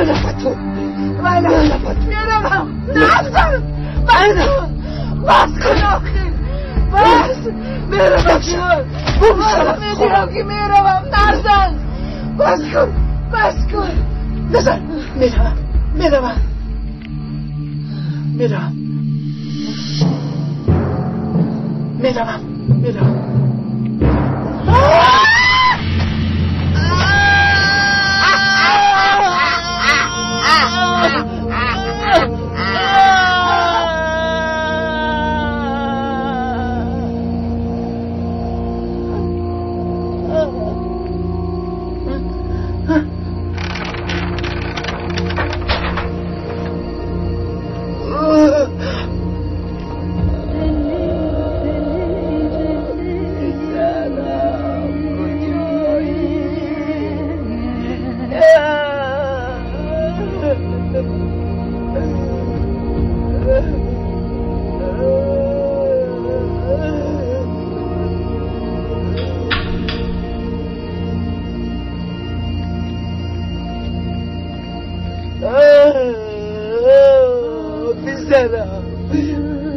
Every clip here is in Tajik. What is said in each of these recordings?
Мана бо ту меравам. Назан, бас кун, бас кун, охир бас. Меравам, медиҳам ки меравам. Назан, бас кун, бас кун. Назан, меравам, меравам, меравам, меравам, меравам.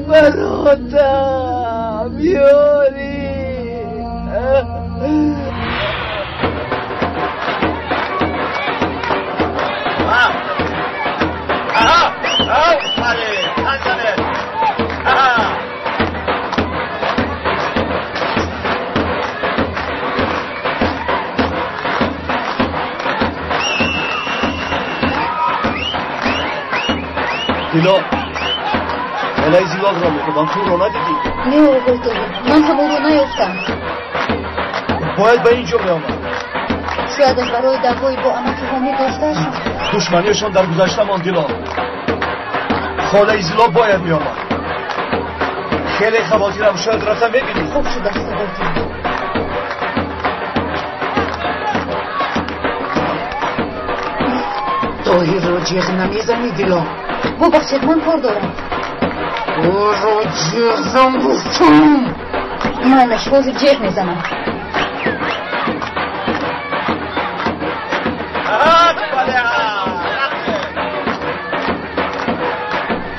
Бародарам, ёри. Дило, холаи Зилолро мехобам, туро надидӣ? Не, оқои Тоҳир, ман ҳам ӯро наёфтам. Бояд ба ин ҷо меомад. Шояд аз барои даъвои бо амаки Ҳомид доштаашон. Душманиашон дар гузашта монд, Дило. Холаи Зилол бояд меомад. Хеле хавотирам, шояд рафта мебинӣ. Хуб шудааст, оқои Тоҳир. Тоҳирро ҷеғ намезанӣ, Дило? Бубахшед, ман кор дорам. Ӯро ҷеғ зан гуфтам. Майлаш, ҳозир ҷеғ мезанам.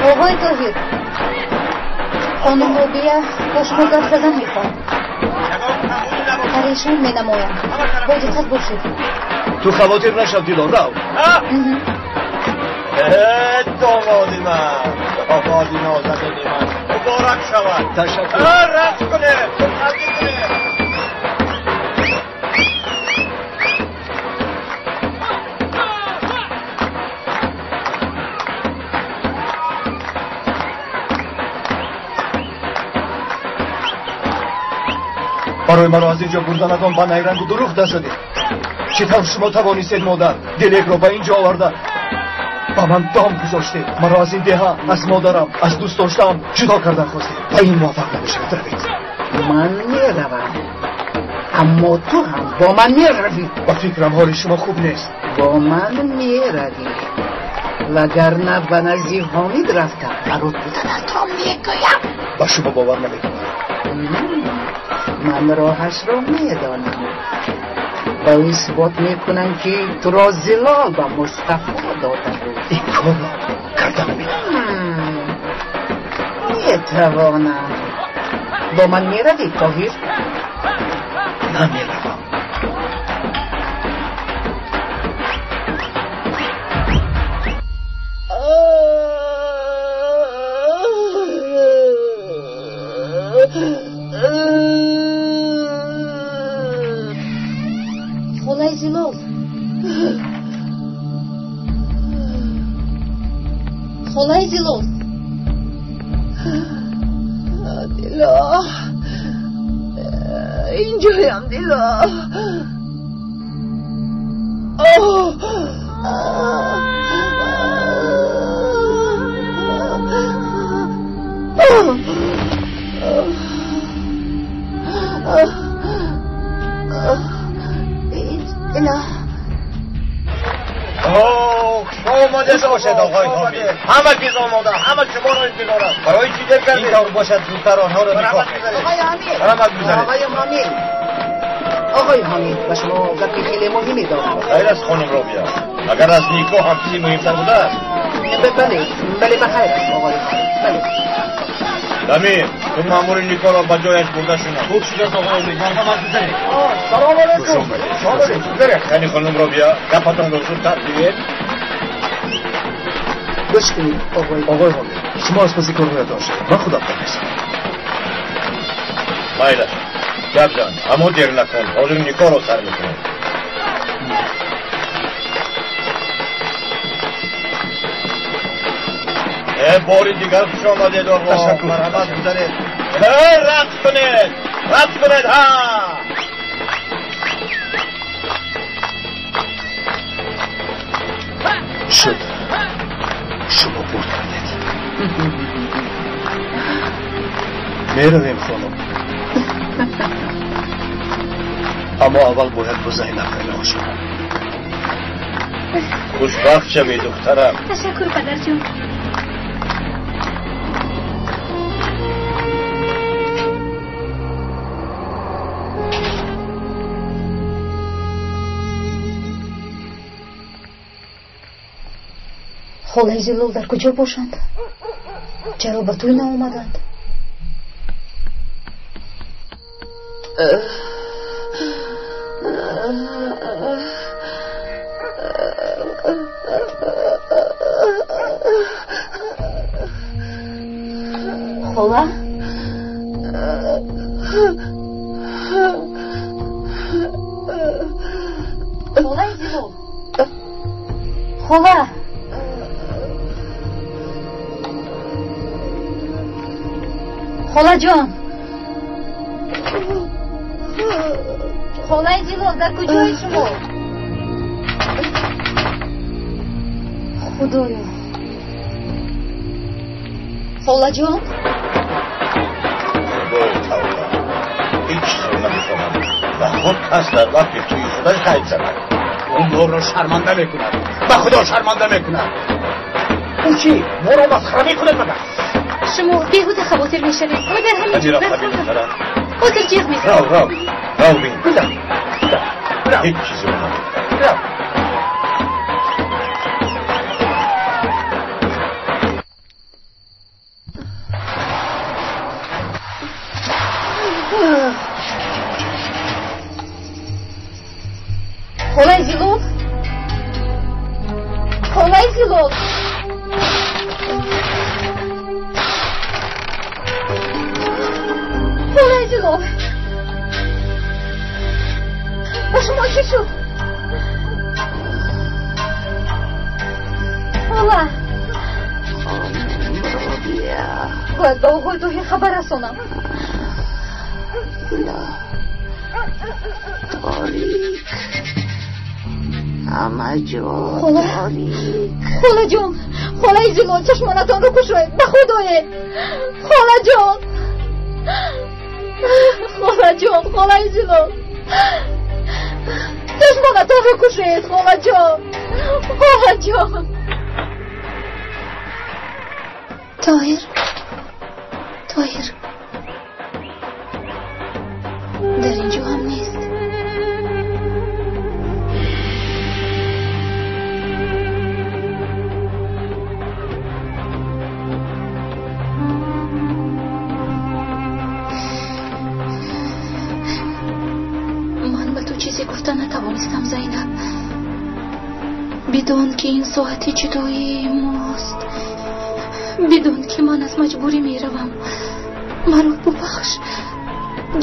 Оқои Тоҳир, хонум Робия бо шумо гап задан мехоҳад. Парешон менамоям. Бо диққат бошед. Ту хавотир нашав, Дило, рав. Домоди ман, домоди нозанини ман, муборак шавад. Ташаккур. Рақс кунед, ханди кунед. Барои маро аз ин ҷо бурданатон ба найрангу дурӯғ нашудед. Чӣ тавр шумо тавонистед, модар, Делекро ба ин ҷо оварда ба ман дом гузоштед? Маро аз ин деҳа, аз модарам, аз дӯст доштаам ҷудо кардан хостед. Ба ин муваффақ намешавед. Равед. Ман меравам, аммо ту ҳам бо ман меравӣ. Ба фикрам ҳоли шумо хуб нест. Бо ман меравӣ, вагарна ба назди Ҳомид рафта барот буданатро мегӯям. Ба шумо бовар намекунам. Ман роҳашро медонам. Ба ӯ исбот мекунам, ки туро Зилол ба Мустафо дода буд. Ин корро карда наметавонам. Метавонам. Бо ман меравӣ, Тоҳир? Намеравам. Холаи Зилол, холаи Зилол. Дило, инҷоям, Дило. Дило. Омода бошед, оқои Ҳомид. Ҳама чиз омода, ҳама шуморо интизор аст. Барои чӣ дер кардед? Ин тавр бошад, зудтар онҳоро никоҳ мезанед. Оқои Ҳомид, Раҳмат бизанед. оқои Ҳомид, оқои Ҳомид, ба шумо гапи хеле муҳиме дорам. Хайр аст, хонум Робия. Агар аз никоҳ ҳам чизе муҳимтар будааст. Бале, бале, ба хайр аст оғои Ҳомид. Бале. Дамир, ту маъмури никоҳро ба ҷояш бурда шуна. Хуб шудааст оғои Ҳомид, марҳамат бизанед. Салом алейкум. Салом алейкум. Яъне хонум Робия, гапатонро зудтар бигӯед. Гӯш кунед оғои. Оғои Ҳомид, шумо аз паси корҳоятон шавед. Ман худам мерасам. Майлаш, гап зан, аммо дер накун. Ҳозир никоҳро сар мекунем. Бори дигар хуш омадед оғо. Марҳамат бизанед. Рақс кунед, рақс кунед, ҳа. Шуд. Шумо бурд кардед. Меравем хонум. Аммо аввал бояд бо Зайнаб каме шавам. Хушбахт шавӣ духтарам. Ташаккур падарҷон. Холаи Зилол дар куҷо бошанд? Чаро ба тӯй наомаданд? Хола? Холаи Зилол? Хола? Холаҷон, холаи Зилол дар куҷои шумо? Худоё, холаҷон, Худои тавба, ҳеҷ чизро намефаҳмам. Ва худ кас дар вақти тӯи худаш қайд занад. Ӯ моро шарманда мекунад. Ба Худо шарманда мекунад. Ӯ чӣ? Моро масхара мекунад магар? Шумо беҳуда хавотир мешавед. Мо дар ҳамин ҷо ҳозир ҷиғ мезанем. Рав, рав, рав бин. Ҳеҷ чизро намефаҳмам. Рав. Холаи Зилол? Холаи Зилол? Холаи Зилол, ба шумо чӣ шуд? Хола, бояд ба оғои Тоҳир хабар расонам. Торик, ҳама ҷо торик. Холаҷон, холаи Зилол, чашмонатонро кушоед, ба Худое. Холаҷон, холаҷон, холаи Зилол, чашмонатонро кушоед, холаҷон, холаҷон. Тоҳир, Тоҳир дар ин ҷо ҳам нест. Ман ба ту чизе гуфта натавонистам, Зайнаб. Бидон ки ин соати ҷудоии мост. Бидон ки ман аз маҷбурӣ меравам. Маро бубахш.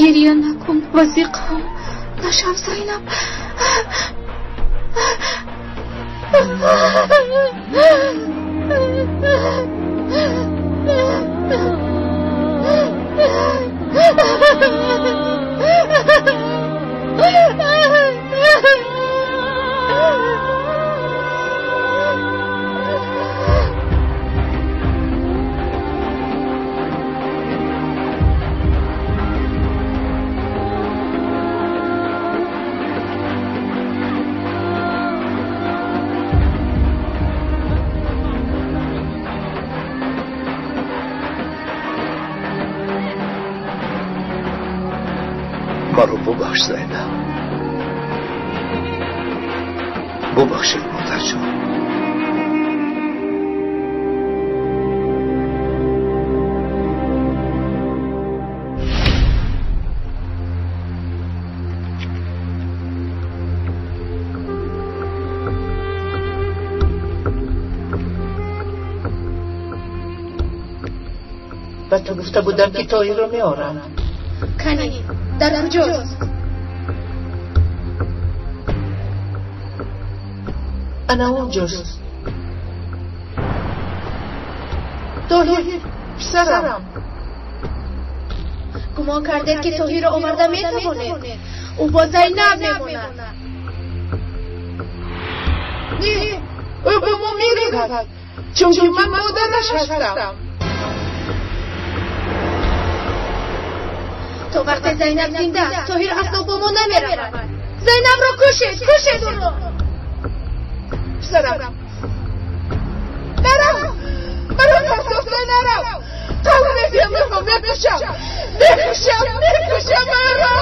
Гиря накун ва зиқам нашав, Зайнаб. Маро бубахш, Зайнаб. Бубахшед, модарҷон. Ба ту гуфта будам, ки Тоҳирро меорам. Кани, дар куҷост? Ана онҷост. Тоҳир, писарам. Гумон кардед, ки Тоҳирро оварда метавонед? Ӯ бо Зайнаб мемонад. Не, ӯ бо мо меравад, чунки ман модараш ҳастам. То вақте Зайнаб зинда аст, Тоҳир асло бо мо намеравад. Зайнабро кушед, кушед ӯро. Писарам, нарав, маро партофта нарав. Қавл медиҳам, мехоҳам мекушам, мекушам, мекушам маро.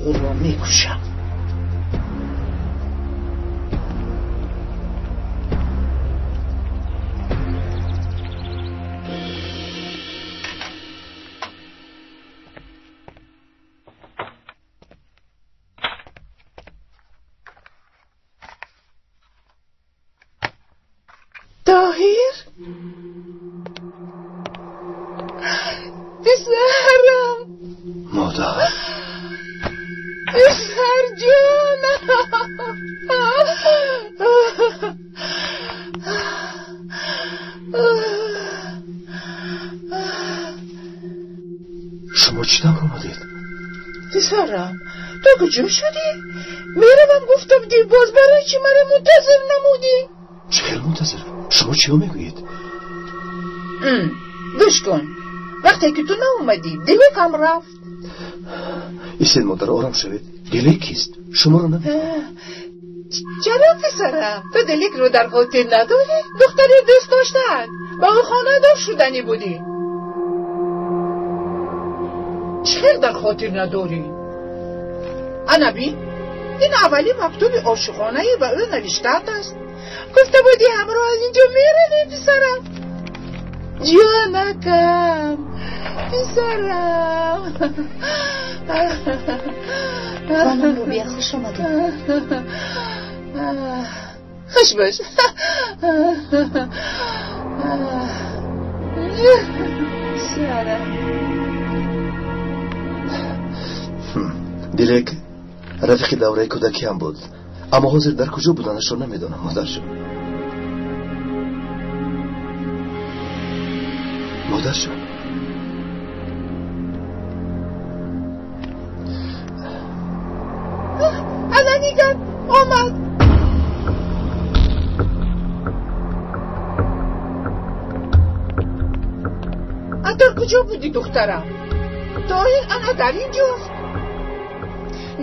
Ӯро мекушам. Тоҳир? Писарам. Модар. Писарҷонам. Шумо чӣ тавр омадед? Писарам, ту куҷо шудӣ? Меравам гуфтам, ди боз барои чӣ маро мунтазир намудӣ? Чӣ хел мунтазир? Шумо чиё мегӯед? Гӯш кун, вақте ки ту наомадӣ, Диликам рафт. Истед, модар, ором шавед. Дилик кист? Шуморо намефаҳмам. Чаро, писарам? Ту Диликро дар хотир надорӣ? Духтари дӯст доштаат, ба ӯ хонадор шуданӣ будӣ. Чӣ хел дар хотир надорӣ? Ана бин, ин аввали мактуби ошиқонаи ба ӯ навиштаат аст. Гуфта будӣ ҳамроҳ аз инҷо меравем, писарам. Ҷонакам, писарам. Хонум Рубия, хуш омадед. Хуш бош. Писарам. Дилек рафиқи давраи кӯдакиам буд, аммо ҳозир дар куҷо буданашро намедонам, модарҷон. Модарҷон, ана нигар омад. Дар куҷо будӣ, духтарам? Тоҳир ана дар инҷост.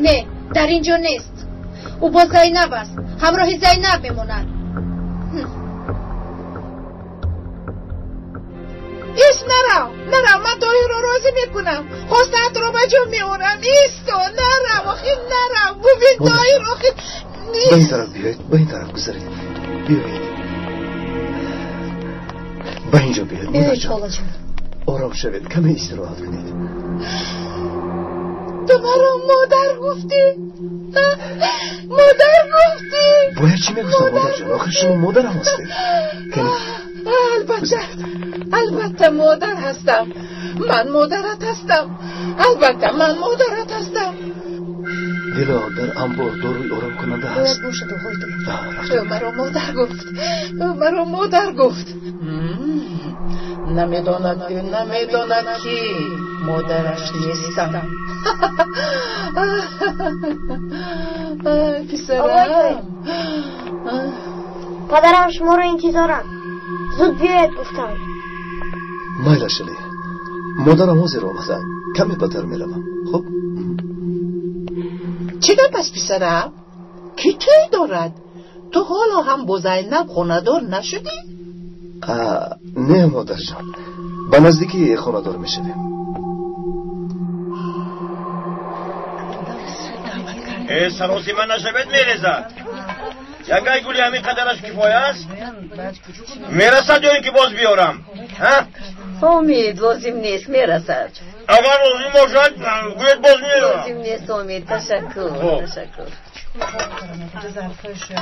Не, дар инҷо нест. Ӯ бо Зайнаб аст, ҳамроҳи Зайнаб мемонад. Ист, нарав, нарав, ман Тоҳирро розӣ мекунам. Хостаатро ба ҷо меорам. Исто, нарав, охир нарав. Бубин, Тоҳир, охир. Ба ин тараф биёед, ба ин тараф гузаред. Биёед. Ба инҷо биёед, модарҷон. Ором шавед, каме истироҳат кунед. Ту маро модар гуфтӣ? Модар гуфтӣ? Бояд чӣ мегуфтам, модарҷон? Охир шумо модарам ҳастед. Албатта, албатта модар ҳастам. Ман модарат ҳастам. Албатта ман модарат ҳастам. Дило, дар анбор доруи оромкунанда ҳаст. Бояд бошад, оғои Тоҳир. Ӯ маро модар гуфт. Ӯ маро модар гуфт. Намедонад, ӯ намедонад, ки модараш нестам. Писарам. Падарам шуморо интизоранд. Зуд биёед гуфтанд. Майла, шале. Модарам ҳозир омаданд. Каме баъдтар меравам. Хуб? Чӣ гап аст, писарам? Кӣ тӯй дорад? Ту ҳоло ҳам бо Зайнаб хонадор нашудӣ? Не, модарҷон, ба наздикӣ хонадор мешавем. Саросима нашавед, мерезад. Ягай гули ҳамин қадараш кифоя аст? Мерасад ё ин ки боз биёрам? Омид, лозим нест, мерасад. Агар лозим бошад, гӯед боз меёрам. Лозим нест, Омид, ташаккур, ташаккур.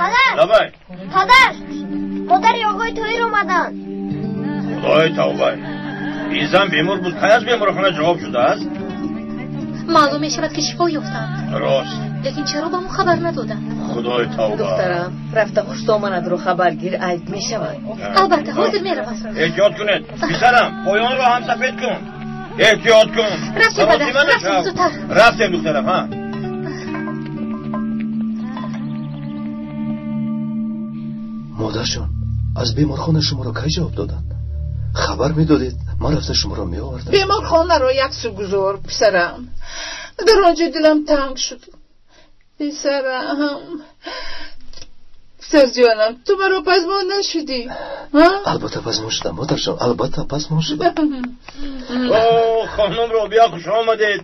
Падар! Падар! Модари оғои Тоҳир омаданд. Худои тавба! Ин зан бемор буд, кай аз беморхона ҷавоб шудааст? Маълум мешавад ки шифо ёфтанд. Рост. Лекин чаро ба мо хабар надоданд? Худои тавба! Духтарам, рафта хуштоманатро хабаргир, айб мешавад. Албатта, ҳозир меравам. Эҳтиёт кунед. Писарам, поёнро ҳам сафед кун. Эҳтиёт кун. Рафтем, падар, рафтем зудтар. Рафтем, духтарам, ҳа. Модарҷон, аз беморхона шуморо кай ҷавоб доданд? Хабар медодед, ман рафта шуморо меовардам. Беморхонаро як су гузор, писарам. Дар он ҷо дилам танг шуд. Писарам, писарҷонам, ту маро пазмон нашудӣ? Албатта пазмон шудам, модарҷон, албатта пазмон шудам. О, хонум Робия, хуш омадед.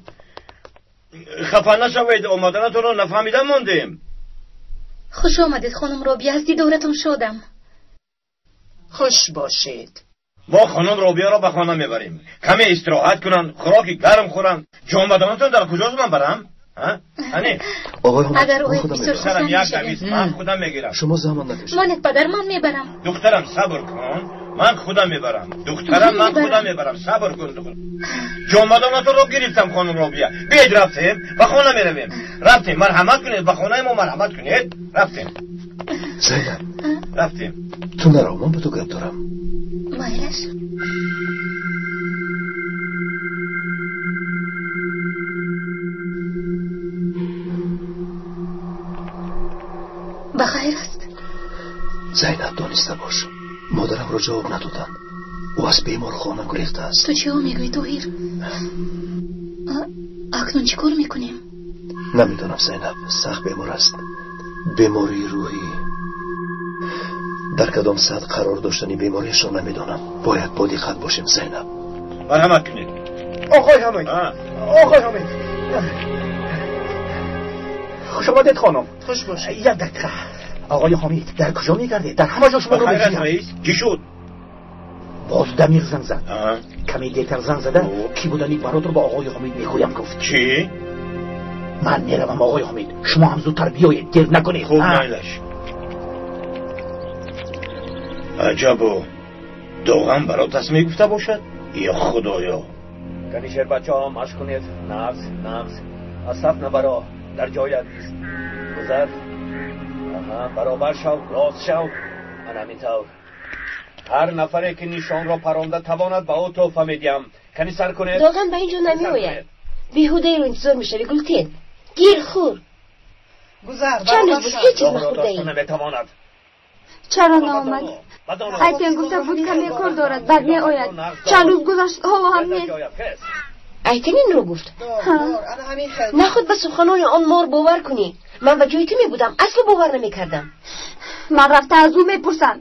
Хафа нашавед, омаданатонро нафаҳмида мондем. Хуш омадед, хонум Робия, аз дидоратон шодам. Хуш бошед. Мо хонум Робияро ба хона мебарем. Каме истироҳат кунанд, хӯроки гарм хӯранд. Ҷонбадонатон дар куҷост, ман барам? Агар ояд бисёр хурсанд мешавем. Ман худам мегирам. Шумо заҳмат накашед. Монед, падар, ман мебарам. Духтарам, сабр кун, ман худам мебарам. Духтарам, ман худам мебарам, сабр кун. Ҷонбадонатонро гирифтам, хонум Робия. Биед, рафтем, ба хона меравем. Рафтем, марҳамат кунед, ба хонаи мо марҳамат кунед. Рафтем. Зайнаб, рафтем. Ту наро, ман ба ту гап дорам. Майлаш. Ба хайр аст? Зайнаб, дониста бош, модарамро ҷавоб надоданд. Ӯ аз беморхона гурехтааст. Ту чиҳо мегӯӣ, Тоҳир? Акнун чӣ кор мекунем? Намедонам, Зайнаб, сахт бемор аст. Бемории рӯҳӣ. Дар кадом сатҳ қарор доштани бемориашро намедонам. Бояд бо диққат бошем, Зайнаб. Марҳамат кунед. Оғои Ҳамид, оғои Ҳамид, хуш омадед, хонум. Хуш бошед. Як дақиқа. Оғои Ҳамид, дар куҷо мегардед? Дар ҳама ҷо шуморо меҷӯям. Раис, чӣ шуд? Боз Дамир занг зад. Каме дертар занг зада, кӣ будани баротро ба оғои Ҳамид мегӯям, гуфт. Чӣ? Ман меравам, оғои Ҳамид. Шумо ҳам зудтар биёед, дер накунед. Хуб, майлаш. Аҷабо, доғам баротас мегуфта бошад? Ё худоё! Кани шербачаҳо машқ кунед. Нағз, нағз. Аз саф набаро, дар ҷоят бист. Гузар. Аҳа, баробар шав, рост шав. Ана ҳамин тавр. Ҳар нафаре ки нишонро паронда тавонад, ба ӯ тӯҳфа медиҳам. Кани сар кунед. Доған ба ин ҷо намеояд. Беҳудаеро интизор мешавӣ, Гултен. Гир, хӯр. Гузар, чанд рӯз буд ҳеҷ чиз нахӯрдаӣ. Наметавонад. Чаро наомад? Айтен гуфта буд каме кор дорад, баъд меояд. Чанд рӯз гузашт, ҳоло ҳам нест. Айтен инро гуфт? Наход ба суханони он мор бовар кунӣ. Ман ба ҷои ту мебудам, асло бовар намекардам. Ман рафта аз ӯ мепурсам.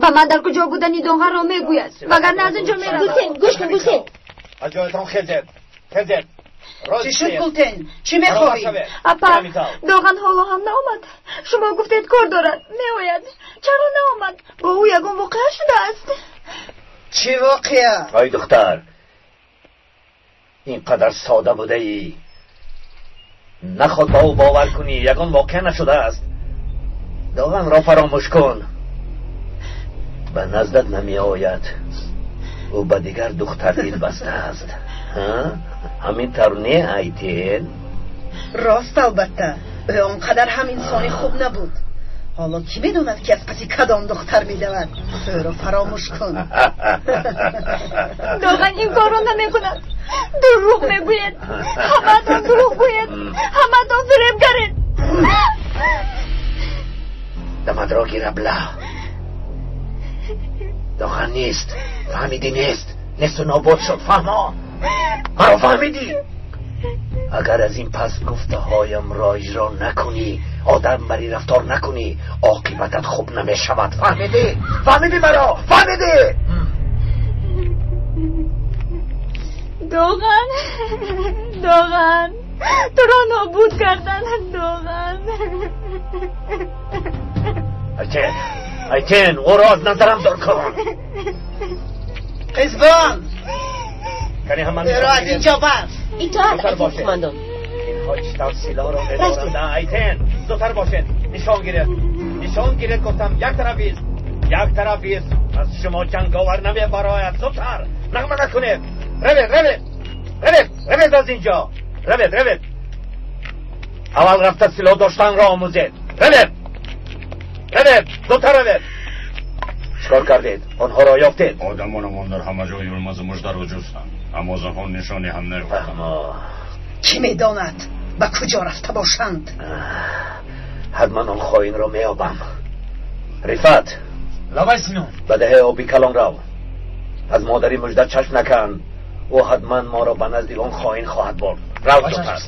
Ба ман дар куҷо будани доғанро мегӯяд, вагарна аз ин ҷо меравам. Гултен, гӯш кун, Гултен. Аз ҷоятон хезед, хезед. Чӣ шуд, Гултен? Чӣ мехоҳӣ? Апа, доған ҳоло ҳам наомад. Шумо гуфтед кор дорад, меояд. Чаро наомад? Бо ӯ ягон воқеа шудааст? Чӣ воқеа? Ой духтар, ин қадар сода будаӣ. Наход ба ӯ бовар кунӣ, ягон воқеа нашудааст. Доғанро фаромӯш кун. Ба наздат намеояд. Ӯ ба дигар духтар дил бастааст. Ҳамин тавр не, Айтен? Рост, албатта. Ӯ он қадар ҳам инсони хуб набуд. Ҳоло кӣ медонад, ки аз паси кадом духтар медавад? Ӯро фаромӯш кун. Доған ин корро намекунад. Дурӯғ мегӯяд. Ҳамаатон дурӯғ гӯяд. Ҳамаатон фиребгаред. Дамадро гирабла. Доған нест. Фаҳмидӣ, нест. Несту нобуд шуд, фаҳмо. Маро фаҳмидӣ? Агар аз ин пас гуфтаҳоямро иҷро накунӣ, одам барӣ рафтор накунӣ, оқибатат хуб намешавад. Фаҳмидӣ? Фаҳмидӣ маро? Фаҳмидӣ? Доған, Доған, туро нобуд кардан, Доған. Айтен, Айтен, ӯро аз назарам дур кун. Қизбон, ӯро аз инҷо бар. Итоат, Айтен кумандон. Инҳо чӣ тавр силоҳро медоранд? Айтен, зудтар бошед. Нишон гиред, нишон гиред, гуфтам. Як тараф ист, як тараф ист. Аз шумо ҷанговар намебарояд. Зудтар, нағма накунед. Равед, равед, равед, равед аз инҷо. Равед, равед. Аввал рафта силоҳ доштанро омӯзед. Равед, равед, зудтар равед. Чикор кардед? Онҳоро ёфтед? Одамонамон дар ҳама ҷой Юлмазу Муждаро ҷустанд, аммо аз онҳо нишоне ҳам наёфтанд. Кӣ медонад ба куҷо рафта бошанд? Ҳатман он хоинро меёбам. Рифат, лабай Синон, ба деҳаи оби калон рав. Аз модари Мужда чашм накан. Ӯ ҳатман моро ба назди он хоин хоҳад бурд. Рав зудтар,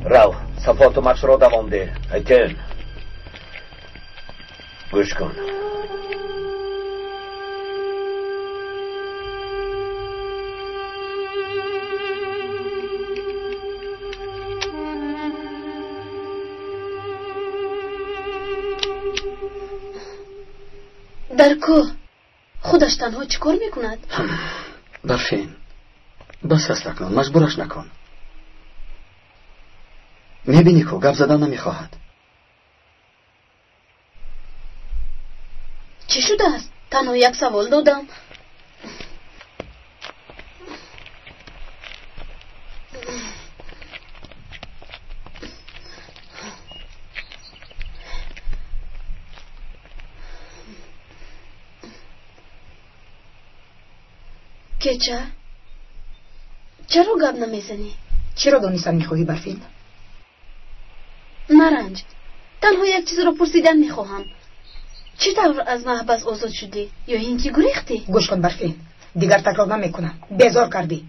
рав. Сафоту машқро давом деҳ. Айтен, гӯш кун. Дар кӯҳ худаш танҳо чӣ кор мекунад? Барфин, бас аст акнун, маҷбураш накун. Мебинӣ ку гап задан намехоҳад. Чӣ шудааст? Танҳо як савол додам. Кеча, чаро гап намезанӣ? Чиро донистан мехоҳӣ, Барфин? Наранҷ, танҳо як чизро пурсидан мехоҳам. Чӣ тавр аз маҳбас озод шудӣ ё ин ки гурехтӣ? Гӯш кун, Барфин, дигар такрор намекунам. Безор кардӣ.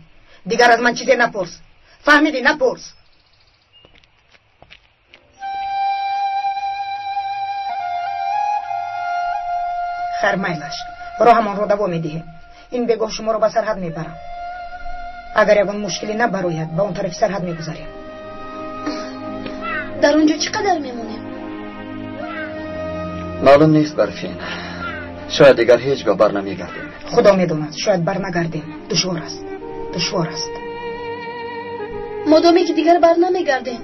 Дигар аз ман чизе напурс. Фаҳмидӣ? Напурс. Хайр, майлаш, роҳамонро давом медиҳем. Ин бегоҳ шуморо ба сарҳад мебарам. Агар ягон мушкиле набарояд, ба он тарафи сарҳад мегузарем. Дар он ҷо чӣ қадар мемонем? Маълум нест, Барфин. Шояд дигар ҳеҷ гоҳ бар намегардем. Худо медонад, шояд бар нагардем. Душвор аст, душвор аст. Модоме ки дигар бар намегардем,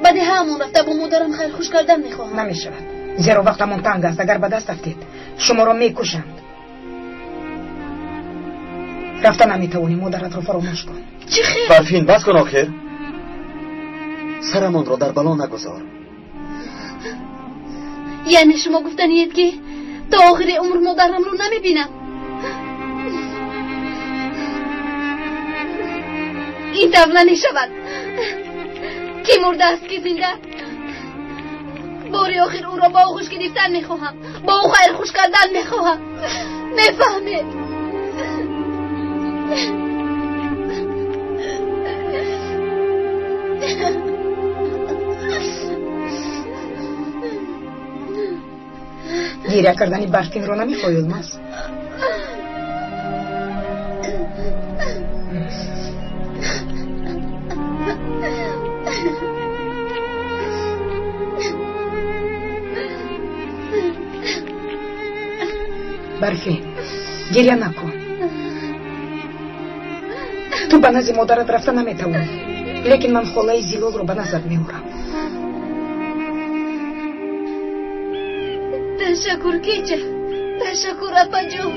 ба деҳаамон рафта бо модарам хайрхуш кардан мехоҳам. Намешавад, зеро вақтамон танг аст. Агар ба даст афтед, шуморо мекушанд. Рафта наметавонӣ, модаратро фаромӯш кун. Чӣ хел? Барфин, бас кун охир. Сарамонро дар бало нагузор. Яъне шумо гуфтаниед, ки то охири умр модарамро намебинам? Ин тавр намешавад. Ки мурда аст, ки зинда. Бори охир ӯро ба оғӯш гирифтан мехоҳам, бо ӯ хайрхуш кардан мехоҳам. Мефаҳмед? Гиря кардани Барфинро намехоҳӣ, Юлмаз? Барфин, гиря накун. Ту ба назди модарат рафта наметавонӣ, лекин ман холаи Зилолро ба назар меорам. Ташаккур, Кеча, ташаккур, апаҷон.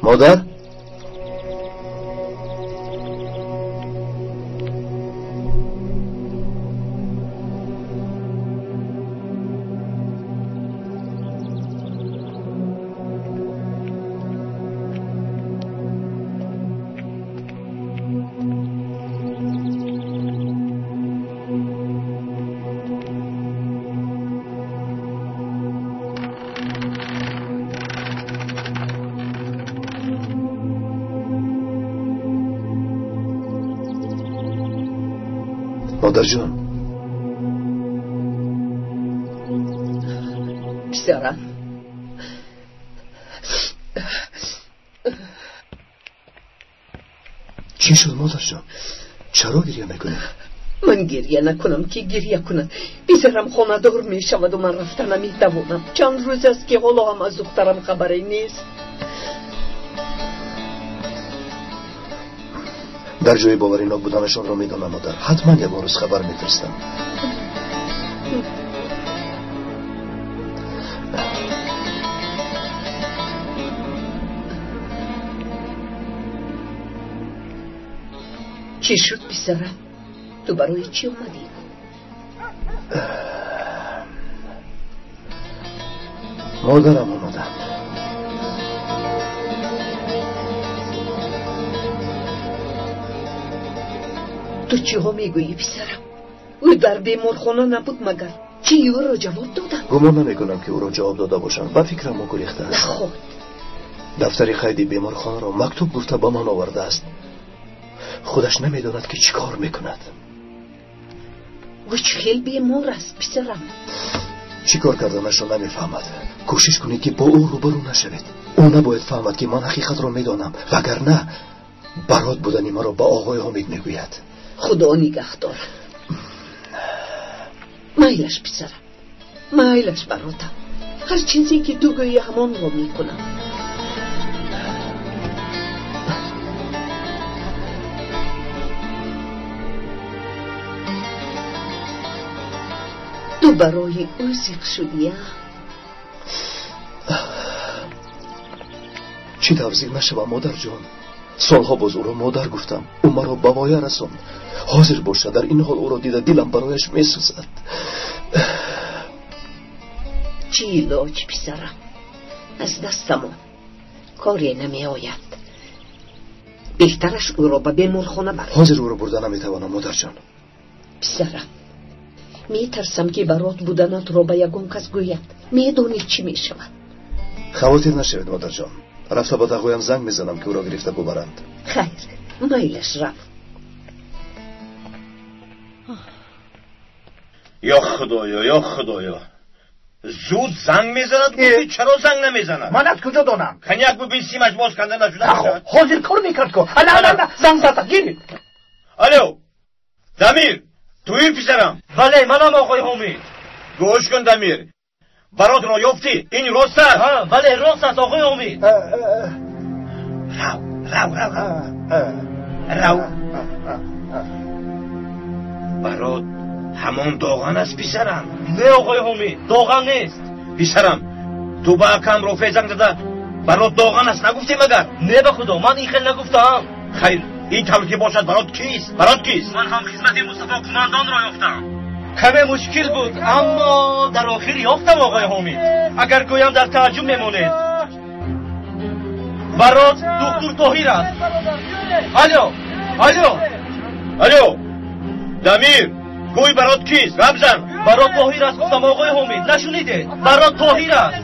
Модар? Модарҷон. Писарам. Чӣ шуд, модарҷон? Чаро гирья мекунӣ? Ман гирья накунам, ки гирья кунад? Писарам хонадор мешаваду ман рафта наметавонам. Чанд рӯз аст, ки ҳоло ҳам аз духтарам хабаре нест. Дар ҷои боваринок буданашонро медонам, модар. Ҳатман ягон рӯз хабар мефиристам. Чӣ шуд, писарам? Ту барои чӣ омадӣ? Модарам омаданд. Ту чиҳо мегӯӣ, писарам? Ӯ дар беморхона набуд магар? Чӣ ӯро ҷавоб доданд? Гумон намекунам, ки ӯро ҷавоб дода бошанд. Ба фикрам ӯ гурехтааст. Наход. Дафтари қайди беморхонаро мактуб гуфта ба ман овардааст. Худаш намедонад, ки чӣ кор мекунад. Ӯ чӣ хел бемор аст, писарам? Чӣ кор карданашро намефаҳмад. Кӯшиш кунед, ки бо ӯ рӯбарӯ нашавед. Ӯ набояд фаҳмад, ки ман ҳақиқатро медонам, вагарна барот будани маро ба оғои Ҳомид мегӯяд. Худо нигаҳ дорад. Майлаш, писарам, майлаш, баротам. Ҳар чизе ки ту гӯӣ, ҳамонро мекунам. Ту барои ӯ зиқ шудия? Чӣ тавр зиқ нашавам, модарҷон? Солҳо боз ӯро модар гуфтам. Ӯ маро ба воя расонд. Ҳозир бошад, дар ин ҳол ӯро дида дилам барояш месӯзад. Чӣ илоҷ, писарам? Аз дастамон коре намеояд. Беҳтараш ӯро ба беморхона бар. Ҳозир ӯро бурда наметавонам, модарҷон. Писарам, метарсам, ки барот буданатро ба ягон кас гӯяд. Медонӣ чӣ мешавад. Хавотир нашавед, модарҷон. Рафта ба тағоям занг мезанам, ки ӯро гирифта бубаранд. Хайр, майлаш, рав. Ё худоё, ё худоё, зуд занг мезанад. Гуфти чаро занг намезанад? Ман аз куҷо донам? Коньяк бубин, симаш боз канда нашуда. Ҳозир кор мекард ко. Ана, ана, занг зада, гиред. Алло, Дамир, туи писарам? Бале, манам, оғои Ҳомид. Гӯш кун, Дамир, баротро ёфтӣ? Ин рост аст? Бале, рост аст, оғои Ҳомид. Рав, рав, рав, рав. Барот ҳамон Доған аст, писарам? Не, оғои Ҳомид, Доған нест. Писарам, ту ба акам Рофеъ занг зада барот Доған аст нагуфтӣ магар? Не, ба худо, ман ин хел нагуфтаам. Хайр, ин тавр ки бошад, барот кист? Барот кист? Ман ҳам хизмати Мустафо кумандонро ёфтам. Каме мушкил буд, аммо дар охир ёфтам, оғои Ҳомид. Агар гӯям, дар тааҷҷуб мемонед. Барот духтур Тоҳир аст. Алло, алло, алло, Дамир, гӯй барот кист? Гап зан. Барот Тоҳир аст, гуфтам, оғои Ҳомид. Нашунидед? Барот Тоҳир аст.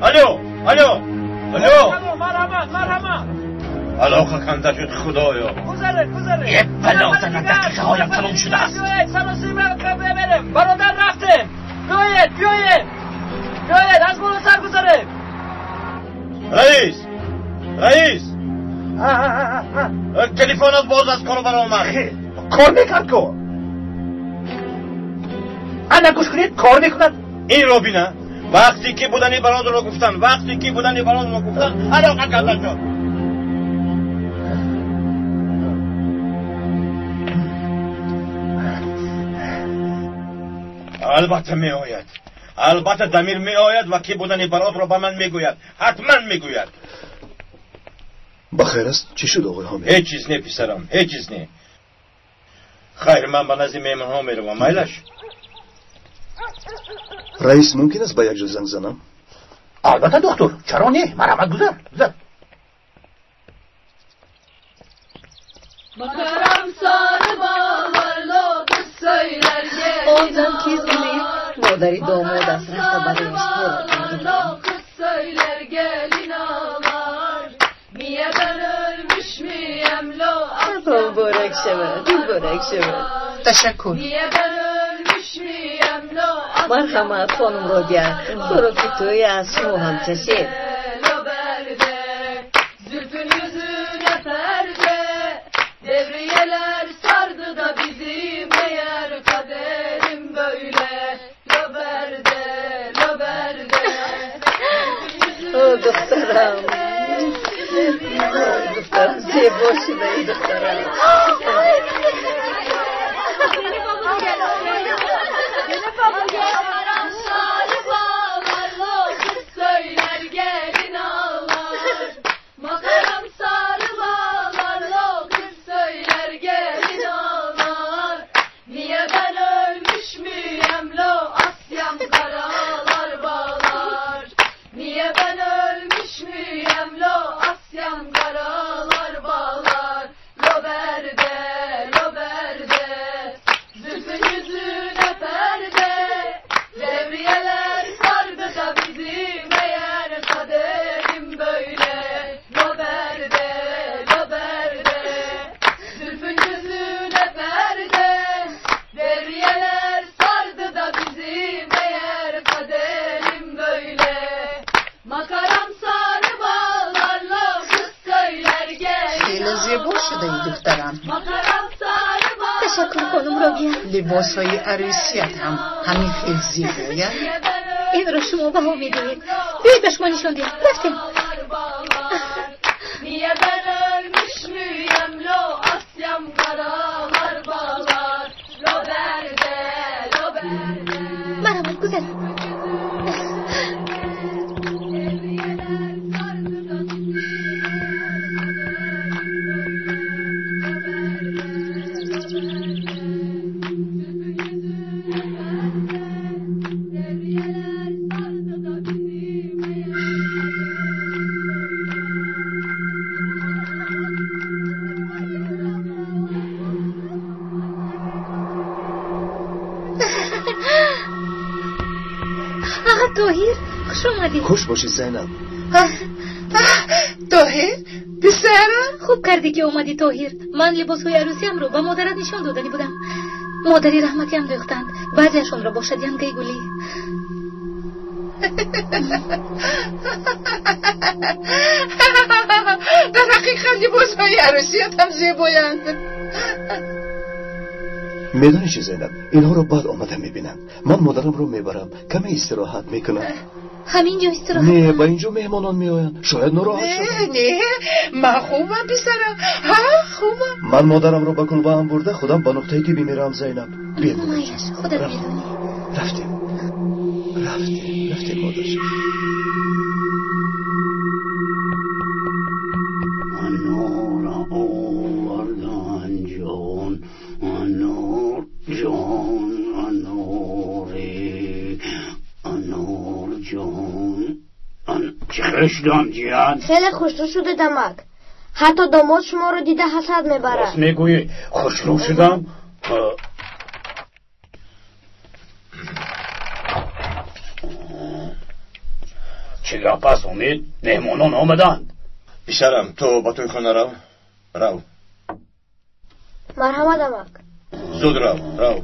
Алло, алло, алло. Алоқа канда шуд, худоё. Е бало занам, дақиқаҳоям тамом шудааст. Бародар, рафтем. Биёед, биёед, биёед, аз боло сар гузарем. Раис, раис, телефонат боз аз кор баромад. Кор мекард ко. Ана, гӯш кунед, кор мекунад. Инро бина. Вақте ки будани бародарро гуфтан, вақте ки будани бародарро гуфтан, алоқа карда шуд. Албатта меояд, албатта Дамир меояд ва ки будани баротро ба ман мегӯяд, ҳатман мегӯяд. Ба хайр аст? Чӣ шуд, оғои Ҳомид? Ҳеҷ чиз не, писарам, ҳеҷ чиз не. Хайр, ман ба назди меҳмонҳо меравам, майлаш. Раис, мумкин аст ба як ҷо занг занам? Албатта, духтур, чаро не? Марҳамат, гузар, гузар. Bakarım sarı bağlarla kız söyler gelin. Он зан кист? Модари домод аст, рафта барояш пора. Kız söyler gelin ağlar. Niye ben ölmüş müyem lo? Муборак шавад, муборак шавад. Ташаккур. Марҳамат, хонум Робия, хӯроки тӯй аз шумо ҳам чашед. Devriyeler sardı da bizi meğer kaderim böyle. Loberde, loberde. Духтарам, духтарам, зебо шудаи духтарам. Makaram sarı bağlar, lo kız söyler gelin ağlar. Niye ben ölmüş müyem lo Asya'm karalar bağlar. Niye ben ölmüş müyem lo Asya'm karalar bağlar. Lo berde, lo berde, zülfün yüzüne perde. Devriyeler sardı da bizi meğer kaderim böyle. Loberde, loberde, zülfün yüzüne perde. Devriyeler sardı da bizi meğer kaderim böyle. Makaram sarı bağlarla kız söyler gelin. Хеле зебо шудаи духтарам. Makaram sarı bağlarla. Ташаккур, хонум Робия. Либосҳои арӯсият ҳам ҳамин хел зебоянд. Инро шумо баҳо медиҳед. Биёед ба шумо нишон диҳам. Рафтем. Niye ben ölmüş müyem lo Asya'm karalar bağlar. Lo berde, lo berde. Марҳамат, гузаред. Тоҳир, хуш омадӣ. Хуш бошӣ, Зайнаб. Тоҳир, писарам. Хуб кардӣ ки омадӣ, Тоҳир. Ман либосҳои арӯсиамро ба модарат нишон доданӣ будам. Модари раҳматиам дӯхтанд. Баъзеашонро бошад янгаи гулӣ. Дар ҳақиқат либосҳои арӯсият ҳам зебоянд. Медонӣ чӣ, Зайнаб, инҳоро баъд омада мебинам. Ман модарамро мебарам, каме истироҳат мекунам. Ҳамин ҷо истироҳат? Не, ба ин ҷо меҳмонон меоянд, шояд нороҳат шаванд. Не, ман хубам, писарам. Ҳа, хубам. Ман модарамро ба кулбаам бурда, худам ба нуқтаи тиббӣ меравам, Зайнаб. Биё, Майлаш, худат медонӣ. Рафтем, рафтем, рафтем, модарҷон. Анора овардан ҷон, анор ҷон, аноре, анор ҷон. Чӣ хел шудам, ҷиян? Хеле хушрӯ шудед, амак. Ҳатто домод шуморо дида ҳасад мебарад. Рост мегӯӣ, хушрӯ шудам? Чӣ гап аст, Умид? Меҳмонон омаданд. Писарам, ту ба тӯйхона рав. Рав. Марҳамат, амак. Зуд рав, рав.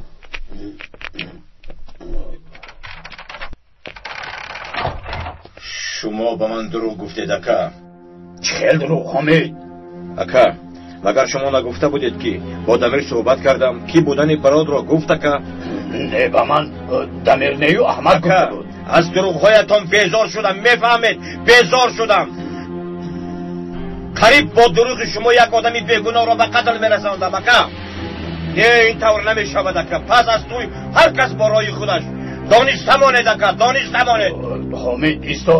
Шумо ба ман дурӯғ гуфтед, ака. Чӣ хел дурӯғ, Ҳомид? Ака, магар шумо нагуфта будед, ки бо Дамир суҳбат кардам, ки будани Бародро гуфт, ака? Не, ба ман Дамир нею Аҳмад гуфта буд. Аз дурӯғҳоятон безор шудам, мефаҳмед? Безор шудам. Қариб бо дурӯғи шумо як одами бегуноҳро ба қатл мерасондам, ака. Не, ин тавр намешавад, ака. Пас аз тӯй ҳар кас бо роҳи худаш. Дониста монед, ака, дониста монед. Ҳомид, исто.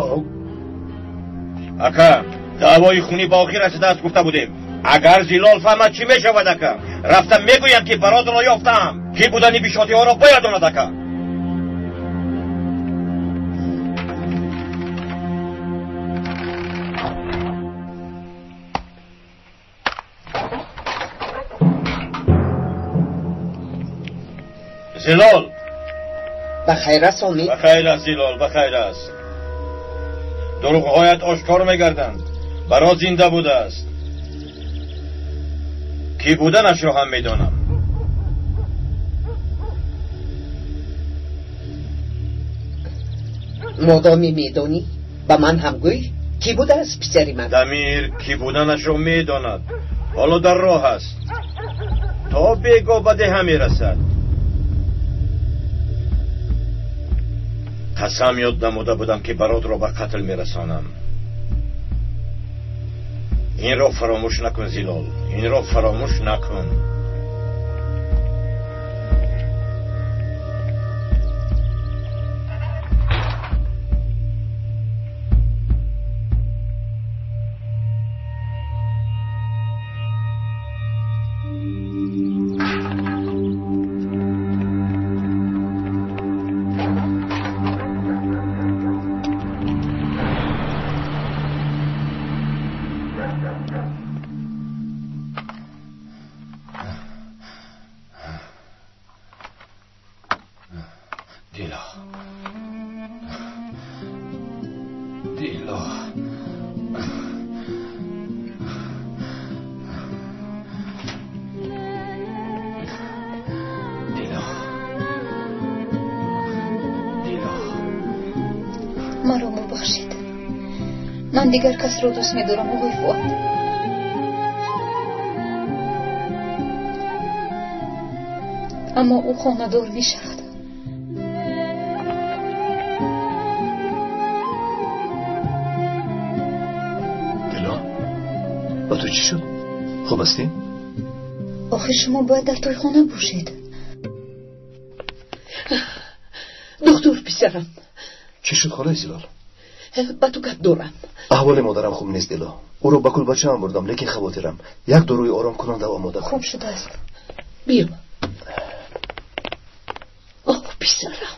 Ака, даъвои хунӣ ба охир расидааст гуфта будем. Агар Зилол фаҳмад, чӣ мешавад, ака? Рафта мегӯям, ки Бародро ёфтаам. Ки будани бишотиҳоро бояд донад, ака. Зилол. Ба хайр аст, Омид? Ба хайр аст, Зилол, ба хайр аст. Дурӯғҳоят ошкор мегарданд. Барод зинда будааст. Кӣ буданашро ҳам медонам. Модоме медонӣ, ба ман ҳам гӯй, кӣ будааст писари ман? Дамир кӣ буданашро медонад. Ҳоло дар роҳ аст. То бегоҳ ба деҳа мерасад. Қасам ёд намуда будам, ки Баротро ба қатл мерасонам. Инро фаромӯш накун, Зилол. Инро фаромӯш накун. Дигар касро дӯст медорам, оғои Фуад. Аммо ӯ хонадор мешавад. Дило, ба ту чӣ шуд? Хуб ҳастӣ? Охир шумо бояд дар тойхона бошед. Духтур писарам. Чӣ шуд, холаи Зилол? Ба ту гап дорам. Аҳволи модарам хуб нест, Дило. Ӯро ба кулбачаам бурдам, лекин хавотирам. Як доруи оромкунанда омода кун. Хуб шудааст. Биё. Оҳ, писарам,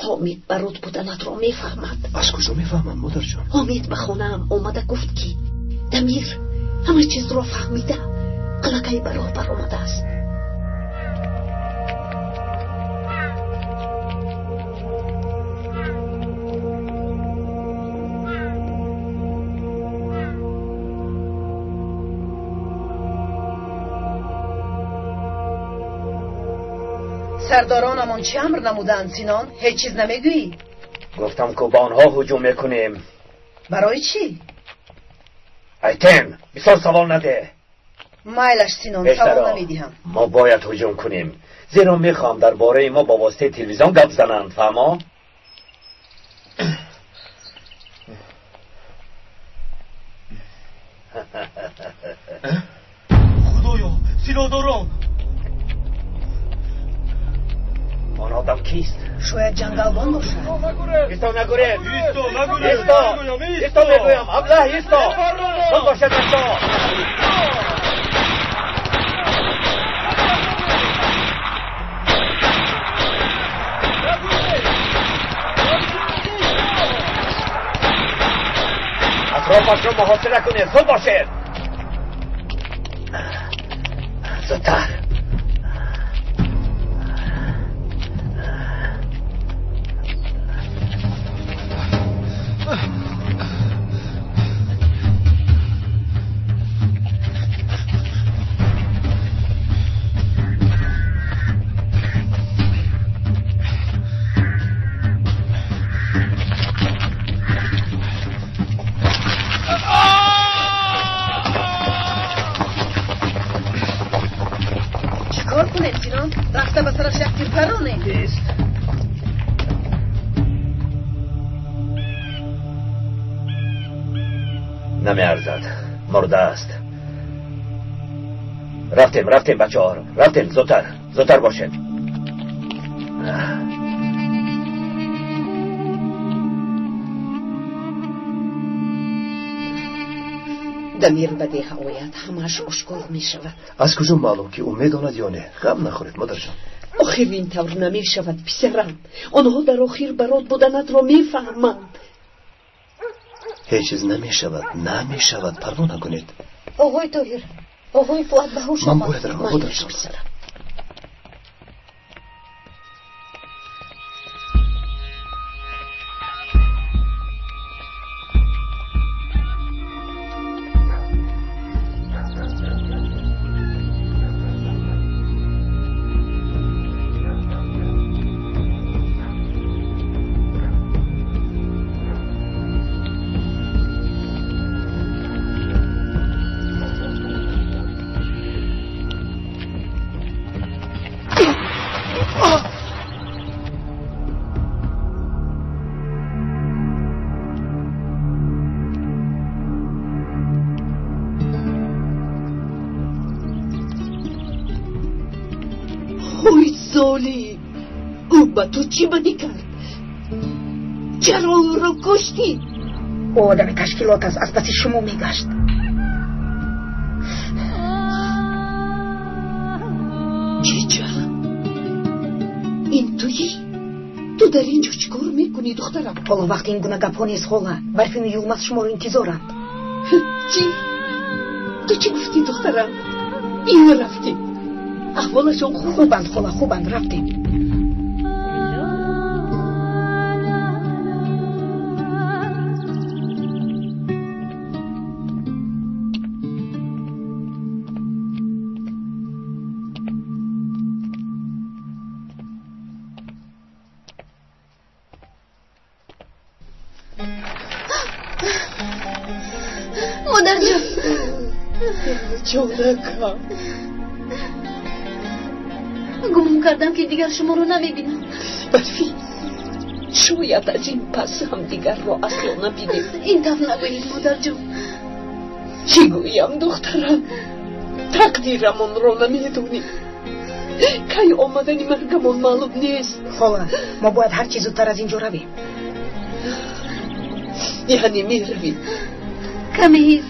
Ҳомид Барот буданатро мефаҳмад. Аз куҷо мефаҳмад, модарҷон? Ҳомид ба хонаам омада гуфт, ки Дамир ҳама чизро фаҳмида, аллакай ба роҳ баромадааст. Сардоронамон чӣ амр намуданд, Синон? Ҳеҷ чиз намегӯӣ? Гуфтам, ки ба онҳо ҳуҷум мекунем. Барои чӣ? Айтен, бисёр савол надеҳ. Майлаш, Синон, савол намедиҳам. Мо бояд ҳуҷум кунем, зеро мехоҳам дар бораи мо ба воситаи телевизион гап зананд, фаҳмо? Худоё, силоҳдорон! Он одам кист? Шояд ҷангалбон бошад. Исто, нагурез! Исто! Исто мегӯям! Аблаҳ, исто! Зуд бошед, исто! Атрофашро муҳосира кунед, зуд бошед! Зудтар! Рафта ба сараш як тир паронем. Намеарзад, мурда аст. Рафтем, рафтем, бачаҳо, рафтем, зудтар, зудтар бошед. Дамир ба деҳа ояд, ҳамааш ошкор мешавад. Аз куҷо маълум, ки ӯ медонад ё не? Ғам нахӯред, модарҷон. Охир ин тавр намешавад, писарам. Онҳо дар охир Барот буданатро мефаҳманд. Ҳеҷ чиз намешавад, намешавад, парво накунед. Оғои Тоҳир, оғои Фуад ба ҳуш Ман омад. бояд равам, модарҷон. Писарам. Золим! Ӯ ба ту чӣ бадӣ кард? Чаро ӯро куштӣ? Ӯ одами ташкилот аст, аз паси шумо мегашт. Чича, ин туӣ? Ту дар ин ҷо чӣ кор мекунӣ, духтарам? Ҳоло вақти ин гуна гапҳо нест, хола. Барфину Юлмаз шуморо интизоранд. Чӣ? Ту чӣ гуфтӣ, духтарам? Биё, рафтем. Аҳволашон хубанд, хола, хубанд, рафтем. Модарҷон, ҷонакам, гумон кардам, ки дигар шуморо намебинам. Барфӣ, шояд аз ин пас ҳамдигарро асло набинем. Ин тавр нагӯед, модарҷон. Чӣ гӯям, духтарам? Тақдирамонро намедонем. Кай омадани маргамон маълум нест. Хола, мо бояд ҳар чӣ зудтар аз ин ҷо равем. Яъне меравем? Каме ҳис,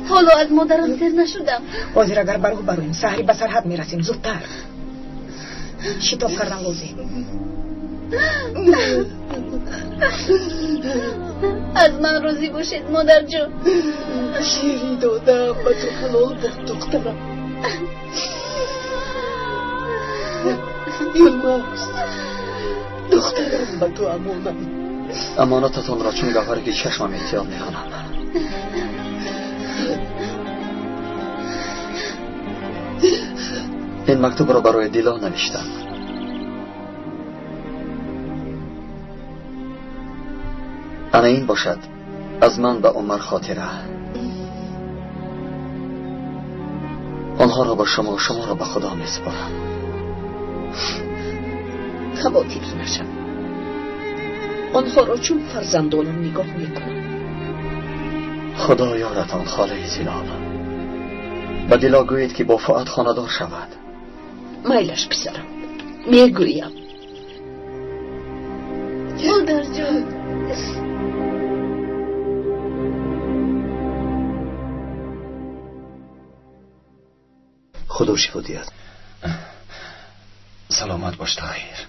ҳоло аз модарам сер нашудам. Ҳозир агар ба роҳ бароем, саҳари ба сарҳад мерасем, зудтар. Шитоб кардан лозим. Аз ман розӣ бошед, модарҷон. Шири додам ба ту ҳалол бод, духтарам. Юлмаз, духтарам ба ту амонат. Амонататонро чун гавҳаре ки чашмам эҳтиёт мекунам. Ин мактубро барои Дило навиштам. Ана ин бошад аз ман ба Умар хотира. Онҳоро ба шумо, шуморо ба Худо месупорам. Хавотир нашав. Онҳоро чун фарзандонам нигоҳ мекунам. Худо ёратон, холаи Зилол. Ба Дило гӯед, ки бо Фуад хонадор шавад. Майлаш, писарам, мегӯям. Модарҷон. Худо шифо диҳад. Саломат бош, Тоҳир.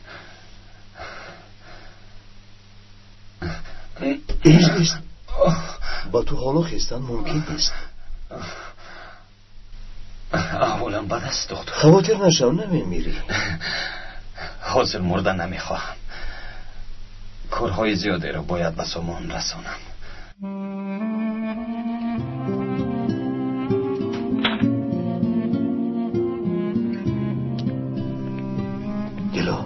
Дер нест. Ба ту ҳоло хестан мумкин нест. Аҳволам бад аст, доктор. Хавотир нашав, намемирӣ. Ҳозир мурда намехоҳам. Корҳои зиёдеро бояд ба сомон расонам. Дило,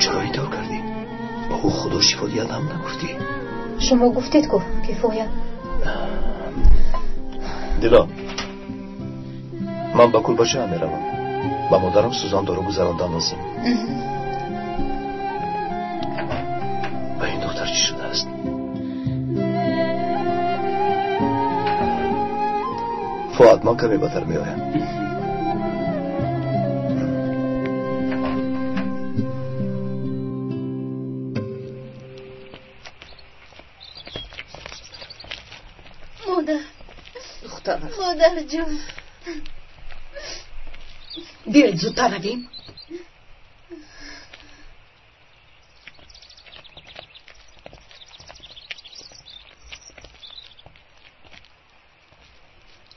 чаро ин тавр кардӣ? Ба ӯ Худо шифо диҳад ҳам нагуфтӣ. Шумо гуфтед ку, кифоя. Дило, ман ба кулбачаам меравам. Ба модарам сӯзандору гузарондан лозим. Ба ин духтар чӣ шудааст? Фуад, ман каме батар меоям. Модар, духтарам. Модарҷон. Биёед, зудтар равем.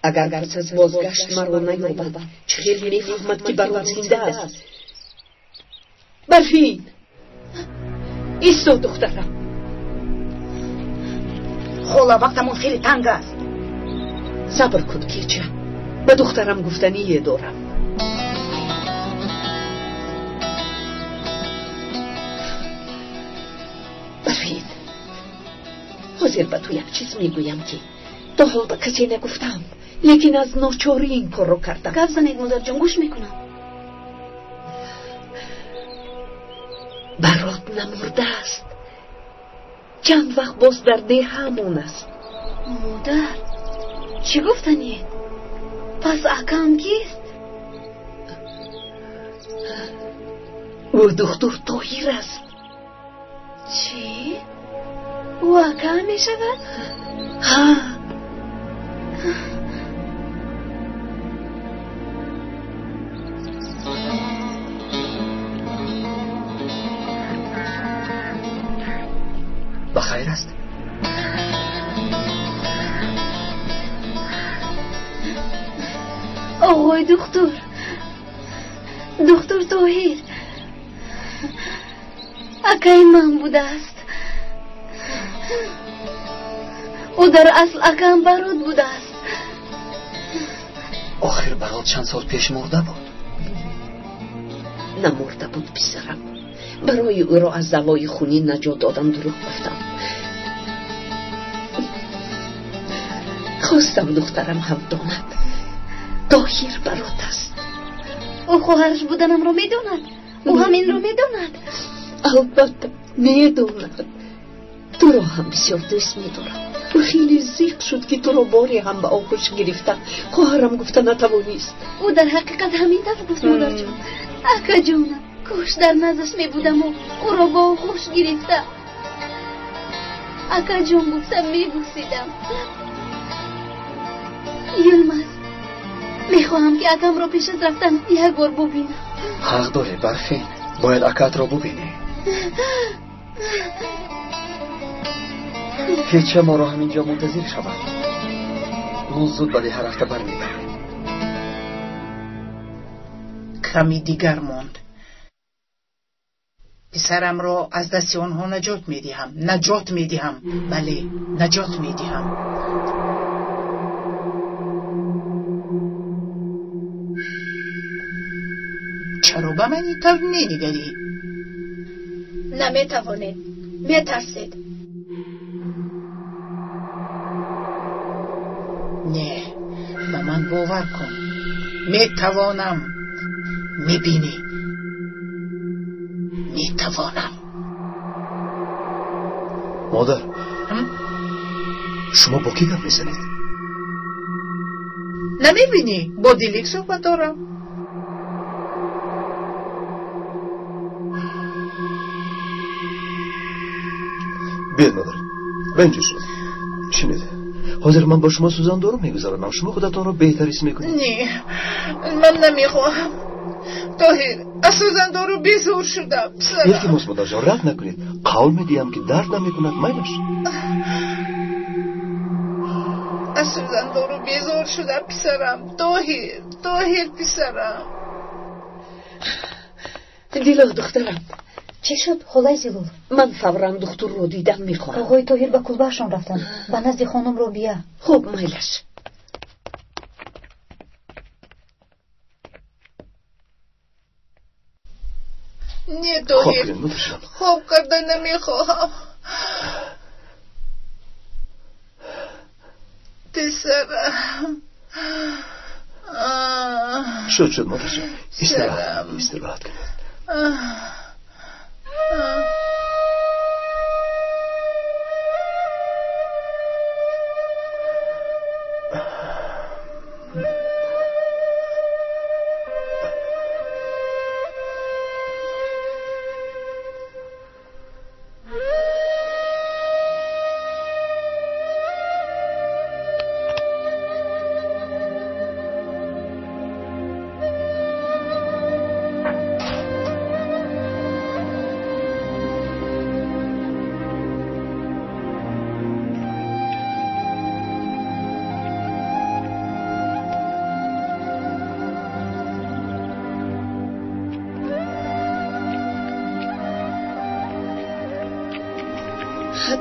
Агар пас аз бозгашт маро наёбад, чӣ хел мефаҳмад, ки Барот зинда аст? Барфин, исто, духтарам. Хола, вақтамон хеле танг аст. Сабр кун, кеча. Ба духтарам гуфтание дорам. Барфин, ҳозир ба ту як чиз мегӯям, ки то ҳол ба касе нагуфтам, лекин аз ночорӣ ин корро кардам. Гап занед, модарҷон, гӯш мекунам. Барот намурдааст. Чанд вақт боз дар деҳамон аст. Модар, чӣ гуфтанед? Пас акам кист? Ӯ духтур Тоҳир аст. Чӣ? Ӯ ака мешавад? Ҳа. Ба хайр аст? Оғои духтур, духтур Тоҳир акаи ман будааст. Ӯ дар асл акаам Барот будааст. Охир Барот чанд сол пеш мурда буд. Намурда буд, писарам. Барои ӯро аз даъвои хунин наҷот додам дурӯғ гуфтам. Хостам духтарам ҳам донад. Тоҳир Барот аст. Ӯ хоҳараш буданамро медонад. Ӯ ҳам инро медонад. Албатта медонад. Туро ҳам бисёр дӯст медорад. Ӯ хеле зиқ шуд, ки туро боре ҳам ба оғӯш гирифта хоҳарам гуфта натавонист. Ӯ дар ҳақиқат ҳамин тавр гуфт, модарҷон. Акаҷонам, кош дар наздаш мебудаму ӯро ба оғӯш гирифта акаҷон гуфта мебусидам. Юлмаз, мехоҳам, ки акамро пеш аз рафтан як бор бубинам. Ҳақ дорӣ, Барфин. Бояд акаатро бубинӣ. Ҳеча моро ҳамин ҷо мунтазир шавад. Мо зуд ба деҳа рафта бармегардем. Ками дигар монд. Писарамро аз дасти онҳо наҷот медиҳам. Наҷот медиҳам. Бале, наҷот медиҳам. Чаро ба ман ин тавр менигарӣ? Наметавонед. Метарсед. Не, ба ман бовар кун. Метавонам. Мебинӣ. Метавонам. Модар, шумо бо кӣ гап мезанед? Намебинӣ? Бо Дилик суҳбат дорам. Биёед, модар, ба инҷо шинед. Шинед. Ҳозир ман бо шумо сӯзандору мегузаронам. Шумо худатонро беҳтар ҳис мекунед. Не, ман намехоҳам. Тоҳир, аз сӯзандору безор шудам, писарам. Илтимос, модарҷон, рад накунед. Қавл медиҳам, ки дард намекунад. Майлаш. Аз сӯзандору безор шудам, писарам. Тоҳир, Тоҳир, писарам. Дило, духтарам. Чӣ шуд, холаи Зилол? Ман фавран духтурро дидан мехоҳам. Оғои Тоҳир ба кулбаашон рафтанд, ба назди хонум Робия. Хуб, майлаш. Не, Тоҳир, хоб карда намехоҳам. Писарам. Шуд, шуд, модарҷон. Истироҳат, истироҳат кунед.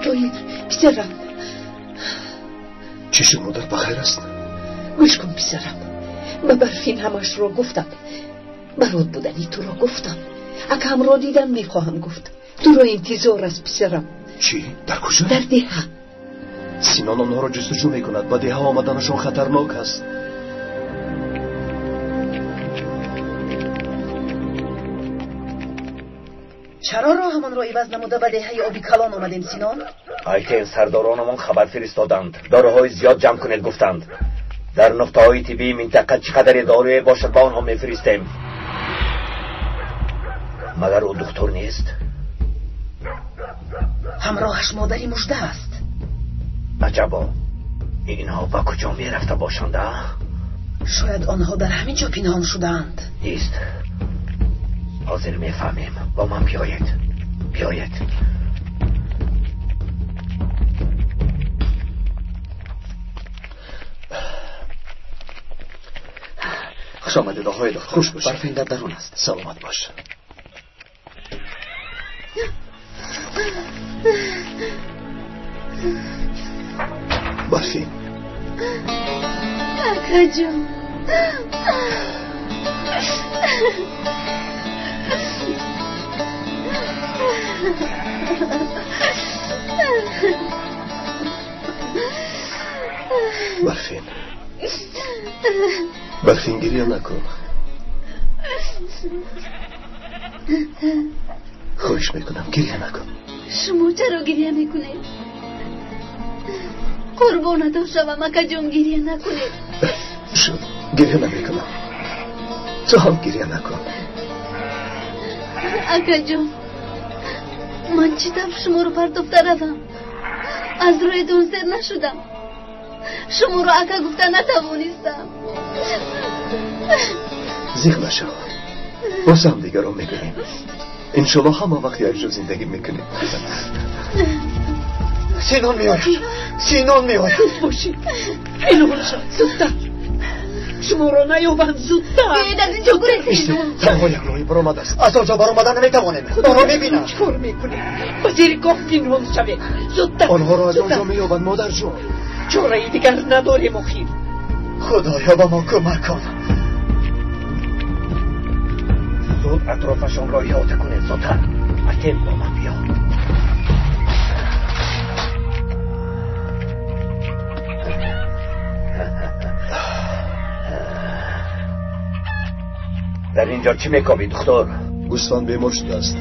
Тоҳир, писарам. Чӣ шуд, модар, ба хайр аст? Гӯш кун, писарам. Ба Барфин ҳамашро гуфтам. Барот будани туро гуфтам. Акамро дидан мехоҳам, гуфт. Туро интизор аст, писарам. Чӣ? Дар куҷо? Дар деҳа. Синон онҳоро ҷустуҷӯ мекунад. Ба деҳа омаданашон хатарнок аст. Чаро роҳамонро иваз намуда ба деҳаи оби калон омадем, Синон? Айтен, сардоронамон хабар фиристоданд. Доруҳои зиёд ҷамъ кунед, гуфтанд. Дар нуқтаҳои тиббии минтақа чӣ қадаре доруе бошад, ба онҳо мефиристем. Магар ӯ духтур нест? Ҳамроҳаш модари Мужда аст. Аҷабо, инҳо ба куҷо мерафта бошанд, а? Шояд онҳо дар ҳамин ҷо пинҳон шудаанд. Нест. Ҳозир мефаҳмем. Бо ман биёед. Биёед. Хуш омадед, оғои доктор. Хуш бошед. Барфин дар дарун аст. Саломат бош. Барфин. Акаҷон. Барфин. Барфин, гиря накун. Хоҳиш мекунам, гиря накун. Шумо чаро гиря мекунед? Қурбонатон шавам, акаҷон, гиря накунед. Шуд, гиря намекунам. Ту ҳам гиря накун. Акаҷон, ман чӣ тавр шуморо партофта равам? Аз рӯятон сер нашудам. Шуморо ака гуфта натавонистам. Зиқ нашав. Боз ҳам дигарро мебинем. Иншолло ҳама вақт якҷо зиндагӣ мекунем. Синон меояд. Синон меояд. Зуд бошед. Пинҳон шав, зудтар. Шуморо наёбанд, зудтар. Биёед аз инҷо гурезем. Танҳо як роҳи баромадааст. Аз он ҷо баромада наметавонем. Онҳо мебинанд. Чӣ кор мекунед? Ба зери гоҳ пинҳон шавед. Зудтар. Онҳоро аз он ҷо меёбанд, модарҷон. Чораи дигар надорем охир. Худоё, ба мо кӯмак кун. Зуд атрофашонро иҳота кунед, зудтар. Айтен, бо ман биё. Дар ин ҷо чӣ мекобӣ, духтур? Гӯсфанд бемор шудааст.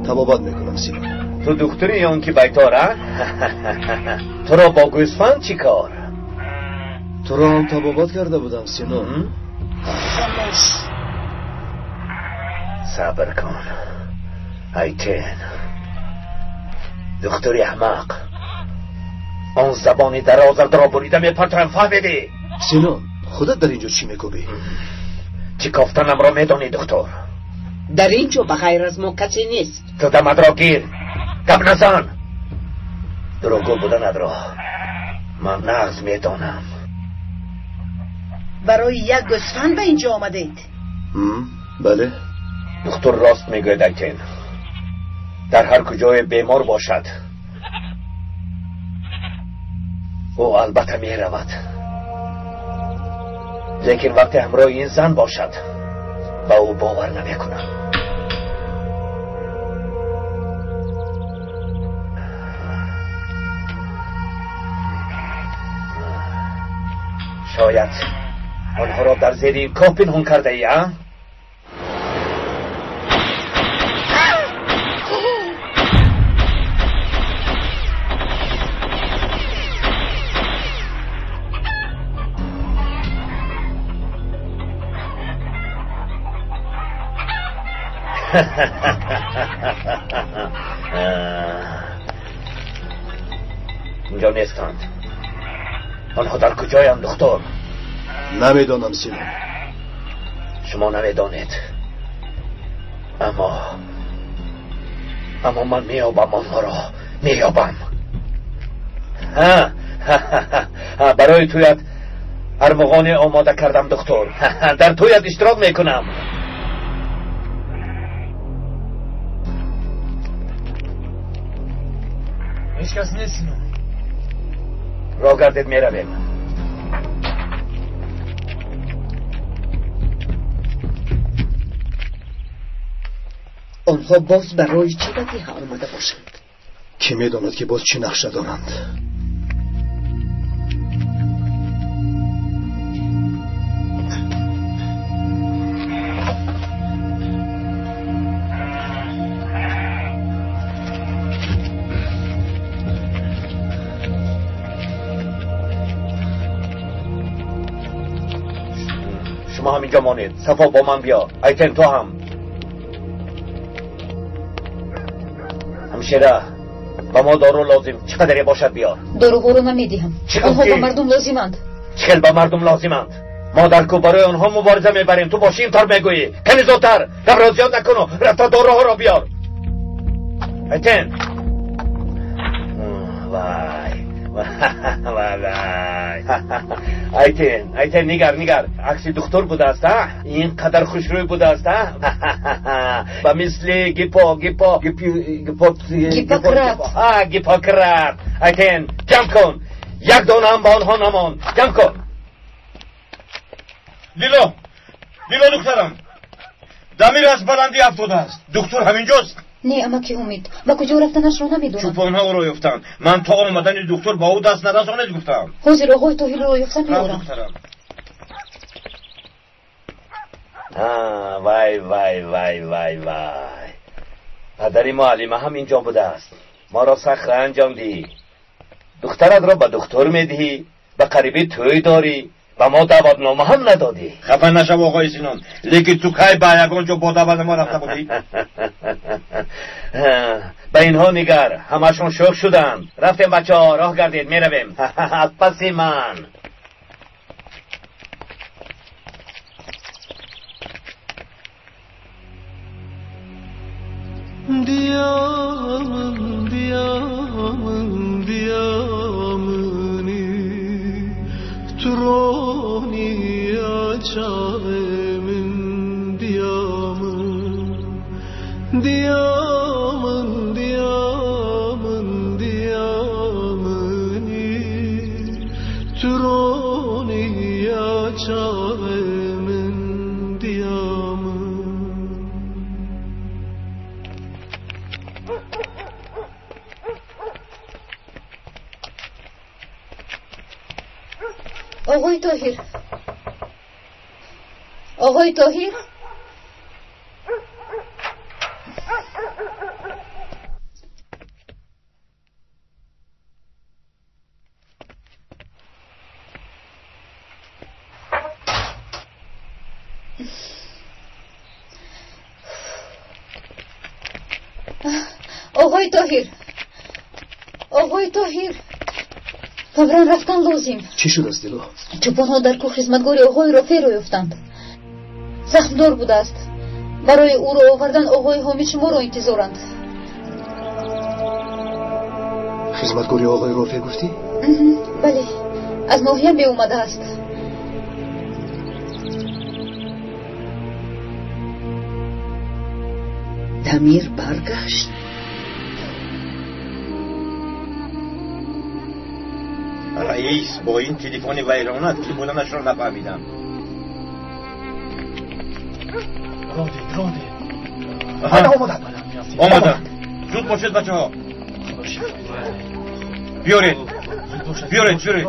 Табобат мекунам, Синон. Ту духтури ё он ки байтор, а? Туро бо гӯсфанд чӣ кор? Туро ҳам табобат карда будам, Синон. Хомӯш. Сабр кун, Айтен. Духтури аҳмақ, он забони дарозатро бурида мепартоям, фаҳмидӣ? Синон, худат дар ин ҷо чӣ мекобӣ? Чӣ кофтанамро медонӣ, духтур? Дар ин ҷо ба ғайр аз мо касе нест. Ту дамадро гир, гап назан. Дурӯғгӯ буданатро ман нағз медонам. Барои як гӯсфанд ба ин ҷо омадед? Бале. Духтур рост мегӯяд, Айтен. Дар ҳар куҷое бемор бошад, ӯ албатта меравад. Лекин вақте ҳамроҳи ин зан бошад, ба ӯ бовар намекунам. Шояд онҳоро дар зери ин коҳ пинҳон кардаӣ, а? Инҷо нестанд. Онҳо дар куҷоянд, духтур? Намедонам, Синон. Шумо намедонед. Аммо ман меёбам онҳоро. Меёбам. Барои туят армуғоне омода кардам, духтур. Дар туят иштирок мекунам. Ҳеҷ кас нест, Синон. Роҳ гардед, меравем. Онҳо боз барои чӣ ба деҳа омада бошанд? Кӣ медонад, ки боз чӣ нақша доранд? Шумо ҳаминҷо монед. Сафо, бо ман биё. Айтен, ту ҳам. Ҳамшира, ба мо дору лозим. Чӣ қадаре бошад биёр. Доруҳоро намедиҳам. Онҳо ба мардум лозиманд. Чӣ хел ба мардум лозиманд? Мо дар кӯҳ барои онҳо мубориза мебарем. Ту бошӣ интар мегӯӣ. Кани зудтар, гапро зиёд накуну рафта доруҳоро биёр. Айтен. Вай. Вай. Айтен, Айтен, нигар, нигар. Акси духтур будааст, а? Ин қадар хушрӯй будааст, а? Ба мисли гипо, гипо, гипи, гипо, Гиппократ. А, Гиппократ. Айтен, ҷамъ кун. Як дона ҳам ба онҳо намонд. Ҷамъ кун. Лило, Лило духтарам, Дамир аз баландӣ афтодааст. Духтур ҳаминҷост. Не, амаки Ҳумид, ба куҷо рафтанашро намедонам. Чӯпонҳо ӯро ёфтанд. Ман то омадани духтур ба ӯ даст нарасонед гуфтам. Ҳозир оғои Тоҳирро ёфта меорам. Духтарам. Вай, вай, вай, вай, вай. Падари муаллима ҳам инҷо будааст. Моро сахт ранҷондӣ. Духтаратро ба духтур медиҳӣ, ба қарибӣ тӯй дорӣ, ба мо даъватнома ҳам надодӣ. Хафа нашав, оғои Синон, лекин ту кай ба ягон ҷо бо даъватнома рафта будӣ? Ба инҳо нигар, ҳамашон шӯх шуданд. Рафтем, бачаҳо, роҳ гардед, меравем. Аз паси ман. Diyamın, diyamın, diyamını Troni açarımın diyamın Diyamın, diyamın, diyamını Troni açarımın diyamın. Оғои Тоҳир, оғои Тоҳир, оғои Тоҳир, оғои Тоҳир, фавран рафтан лозим. Чӣ шудааст, Дило? Чӯпонҳо дар кӯҳ хизматгори оғои Рофеъро ёфтанд. Захмдор будааст. Барои ӯро овардан оғои Ҳомид шуморо интизоранд. Хизматгори оғои Рофеъ гуфтӣ? Бале, аз ноҳия меомадааст. Дамир баргашт. Раис, бо ин телефони вайронат ки буданашро нафаҳмидам. Омаданд, омаданд. Зуд бошед, бачаҳо. Биёред, биёред, биёред.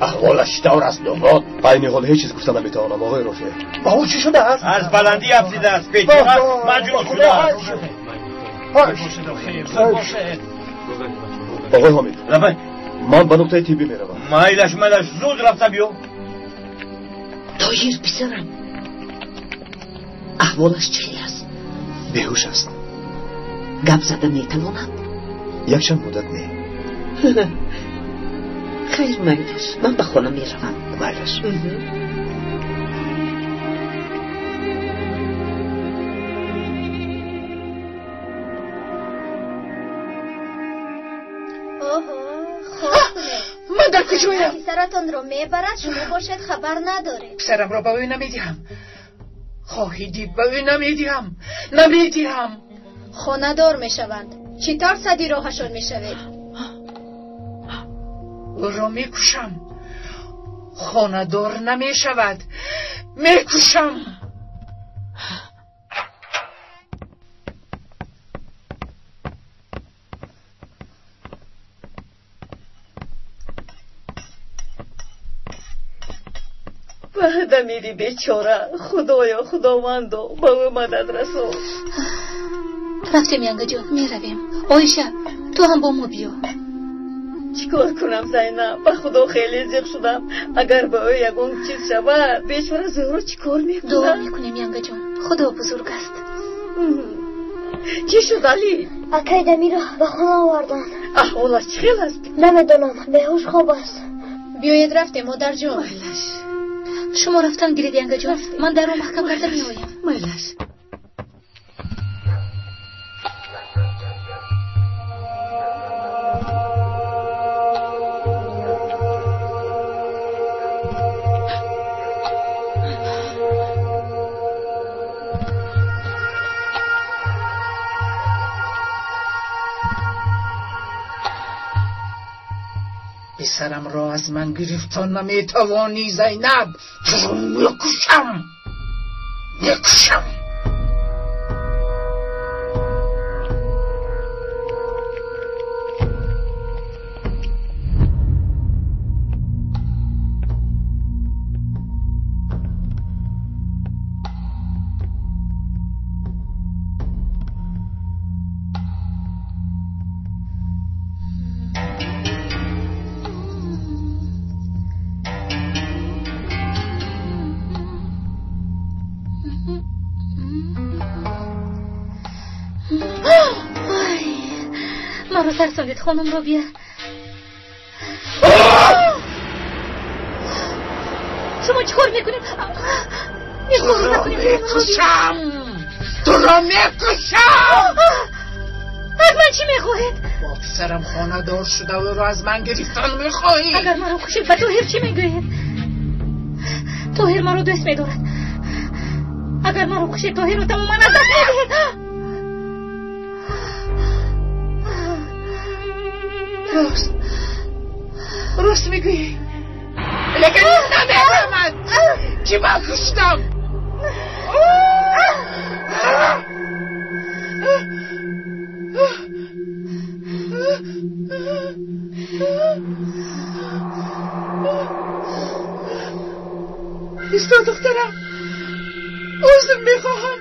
Аҳволаш чӣ тавр аст, домод? Айни ҳол ҳеҷ чиз гуфта наметавонам, оғои Рофеъ. Ба ӯ чӣ шудааст? Аз баландӣ афтидааст, бечора маҷрӯҳ шудааст. Оғои Ҳомид, лабай. Ман ба нуқтаи тиббӣ меравам. Майлаш, майлаш, зуд рафта биё. Тоҳир, писарам, аҳволаш чӣ хел аст? Беҳуш аст. Гап зада метавонад? Якчанд муддат не. Хайр, майлаш, ман ба хона меравам. Майлаш. Ман дар куҷоям? Писаратонро мебарад, шумо бошед хабар надоред. Писарамро ба ӯ намедиҳам. Хоҳӣ дид, ба ӯ намедиҳам, намедиҳам. Хонадор мешаванд. Чӣ тавр сади роҳашон мешавед? Ӯро мекушам. Хонадор намешавад. Мекушам. Дамири бечора, худоё, худовандо, ба ӯ мадад расон. Рафтем, янгаҷон, меравем. Оиша, ту ҳам бо мо биё. Чӣ кор кунам, Зайнаб? Ба худо хеле зиқ шудам. Агар ба ӯ ягон чиз шавад, бечора Зуҳро чӣ кор мекунад? Дуо мекунем, янгаҷон, худо бузург аст. Чӣ шуд, Алӣ? Акай Дамирро ба хона оварданд. Аҳволаш чӣ хел аст? Намедонам, беҳуш хоб аст. Биёед рафтем, модарҷон. Майлаш. Шумо рафтан гиред, янгаҷон. Ман дарро маҳкам карда меоям. Майлаш. پسرم را از من گرفتن نمیتوانی زینب. تو را میکشم، میکشم. маро тарсондед, хонум Робия. Шумо чӣ кор мекунед? Туро мекушам, туро мекушам. Аз ман чӣ мехоҳед? Бо писарам хонадор шуда ӯро аз ман гирифтан мехоҳӣ? Агар маро кушед, ба Тоҳир чӣ мегӯед? Тоҳир маро дӯст медорад. Агар маро кушед, Тоҳирро тамоман аз даст медиҳед. Рост, рост мегӯӣ, лекин намефаҳмад, ки ман куштам. Исто, духтарам, узр мехоҳам.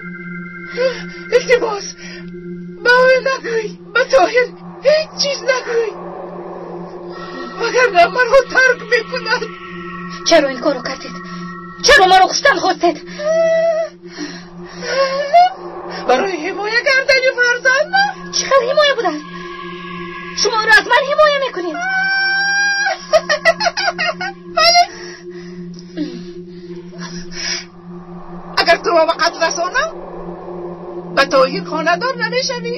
Илтимос, ба ӯ нагӯй, ба Тоҳир ҳеҷ чиз нагӯй, вагарна маро тарк мекунад. Чаро ин корро кардед? Чаро маро куштан хостед? Барои ҳимоя кардани фарзандам. Чӣ хел ҳимоя будааст? Шумо ӯро аз ман ҳимоя мекунед? Бале. Агар туро ба қатл расонам, ба Тоҳир хонадор намешавӣ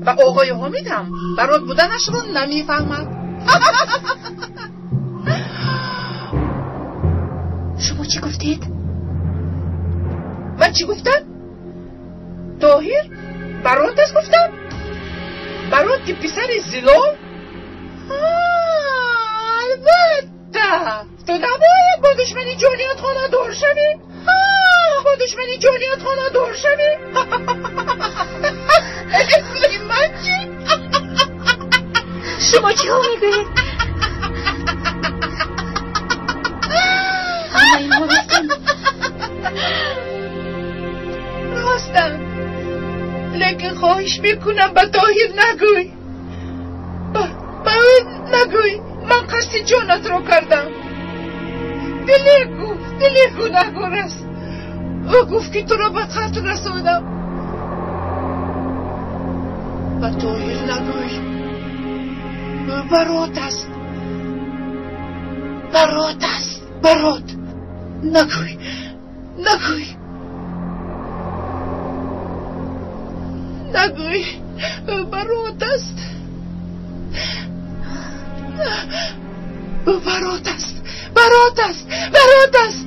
ва оғои Ҳомид ҳам барот буданашро намефаҳмад. Шумо чӣ гуфтед? Ман чӣ гуфтам? Тоҳир барот аст гуфтам? Бароти писари Зилол? Албатта, ту набояд бо душмани ҷоният хонадор шавӣ. Бо душмани ҷоният хонадор шавӣ. Исми ман чӣ? Шумо чӣ ҳо мегӯед? Ҳама инҳо ростанд? Ростанд, лекин хоҳиш мекунам ба Тоҳир нагӯй, ба ӯ нагӯй. Ман қасди ҷонатро кардам. Дилек гуфт, Дилек гунаҳкор аст. Ӯ гуфт, ки туро ба қатл расонам. Ба Тоҳир нагӯй, ӯ барот аст, барот аст, барот. Нагӯй, нагӯй, нагӯй, ӯ барот аст, ӯ барот аст, барот аст, барот аст.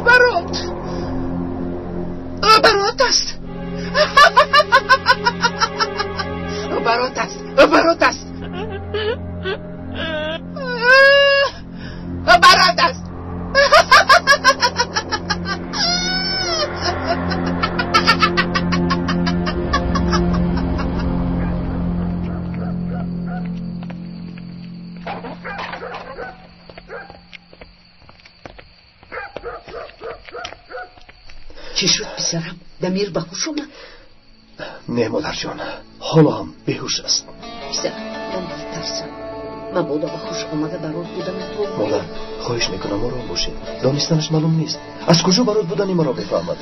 Барот, ӯ барот аст, ӯ барот аст, ӯ барот аст, ӯ барот аст. Чӣ шуд, писарам? Дамир ба ҳуш омад? Не, модарҷон, ҳоло ҳам беҳуш аст. Писарам, ман метарсам. Мабодо ба ҳуш омада барот буданатро. Модар, хоҳиш мекунам, ором бошед. Донистанаш маълум нест. Аз куҷо барот будани маро мефаҳмад?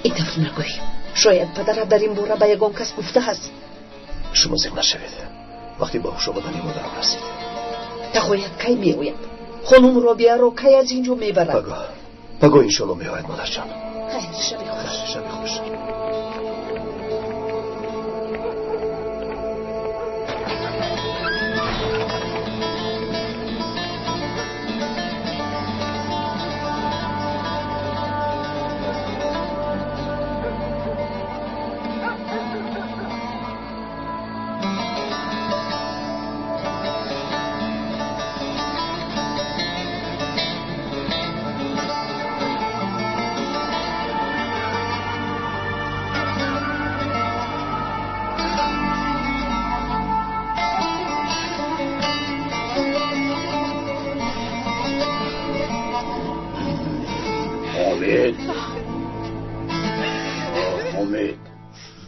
Ин тавр нагӯй. Шояд падарат дар ин бора ба ягон кас гуфтааст. Шумо зиқ нашавед. Вақте ба ҳуш омадани модарам расид. Тағоят кай меояд? Хонум Робиаро кай аз ин ҷо мебарад? Пагоҳ. Пагоҳ иншоалло меояд, модарҷон. Хайр, шаби хуш. Шаби хуш.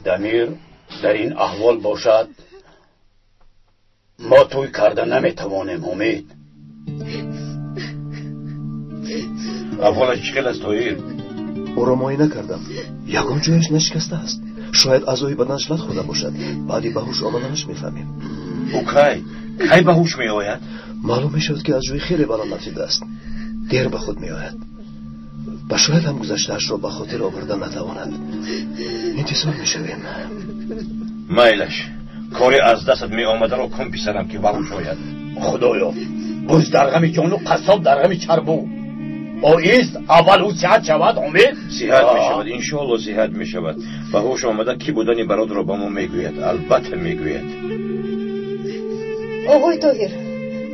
Дамир дар ин аҳвол бошад, мо тӯй карда наметавонем. Умед, аҳволаш чӣ хел аст, Тоҳир? Ӯро муоина кардам, ягон ҷояш нашикастааст. Шояд аъзои баданаш лат хӯрда бошад. Баъди ба ҳуш омаданаш мефаҳмем. Ӯ кай кай ба ҳуш меояд? Маълум мешавад, ки аз ҷои хеле баланд афтидааст. Дер ба худ меояд ва шояд ҳам гузаштаашро ба хотир оварда натавонад. Интизор мешавем. Майлаш, кори аз дастат меомадаро кун, писарам, ки ба ҳуш ояд. Худоё, буз дар ғами ҷону, қассоб дар ғами чарбу. Оист аввал ӯ сиҳат шавад. Умед, сиҳат мешавад, иншоалло сиҳат мешавад. Ба ҳуш омада кӣ будани бародаро ба мо мегӯяд, албатта мегӯяд. Оғои Тоҳир,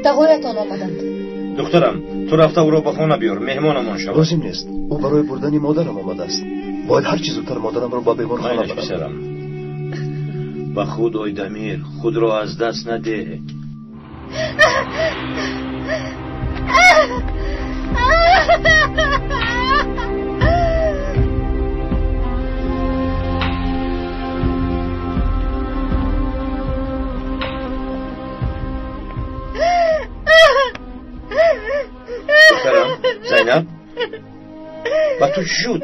тағоятон омаданд. Духтарам, ту рафта ӯро ба хона биёр, меҳмонамон шавад. Лозим нест. Ӯ барои бурдани модарам омадааст. Бояд ҳарчи зудтар модарамро ба беморхона барам. Писарам, ба худ ой, Дамир, худро аз даст надеҳ. Духтарам, Зайнаб, ба ту чӣ шуд?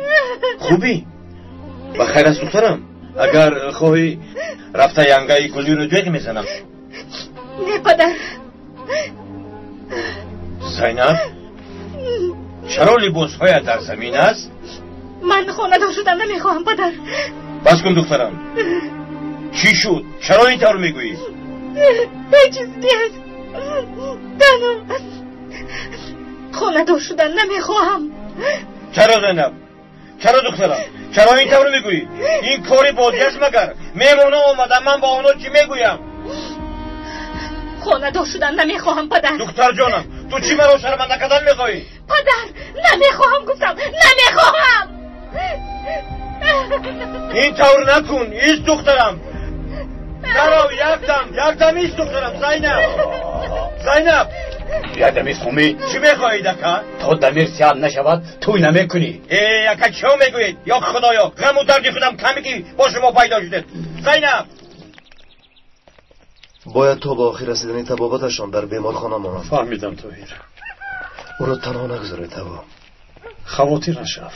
Хубӣ? Ба хайр аст, духтарам? Агар хоҳӣ, рафта янгаи гулиро ҷеғ мезанам. Не, падар. Зайнаб, чаро либосҳоят дар замин аст? Ман хонадор шудан намехоҳам, падар. Бас кун, духтарам. Чӣ шуд? Чаро ин тавр мегӯӣ? Ҳеҷ чиз нест. Танҳо хонадор шудан намехоҳам. Чаро, Зайнаб? Чаро, духтарам? Чаро ин тавр мегӯӣ? Ин кори бозӣ аст магар? Меҳмонҳо омаданд, ман ба онҳо чӣ мегӯям? Хонадор шудан намехоҳам, падар. Духтарҷонам, ту чӣ маро шарманда кардан мехоҳӣ? Падар, намехоҳам гуфтам, намехоҳам. Ин тавр накун, ист, духтарам. Наро, якдам, якдам ист, духтарам. Зайнаб, Зайнаб. Якдам ист, Умед. Чӣ мехоҳед, ака? То Дамир сиҳат нашавад, тӯй намекунӣ. Э, ака, чӣ мегӯед? Ё худоё, ғаму дарди худам каме ки бо шумо пайдо шудед. Зайнаб, бояд то ба охир расидани табобаташон дар беморхона монам. Фаҳмидам, Тоҳир. Ӯро танҳо нагузоред, Таво. Хавотир нашав.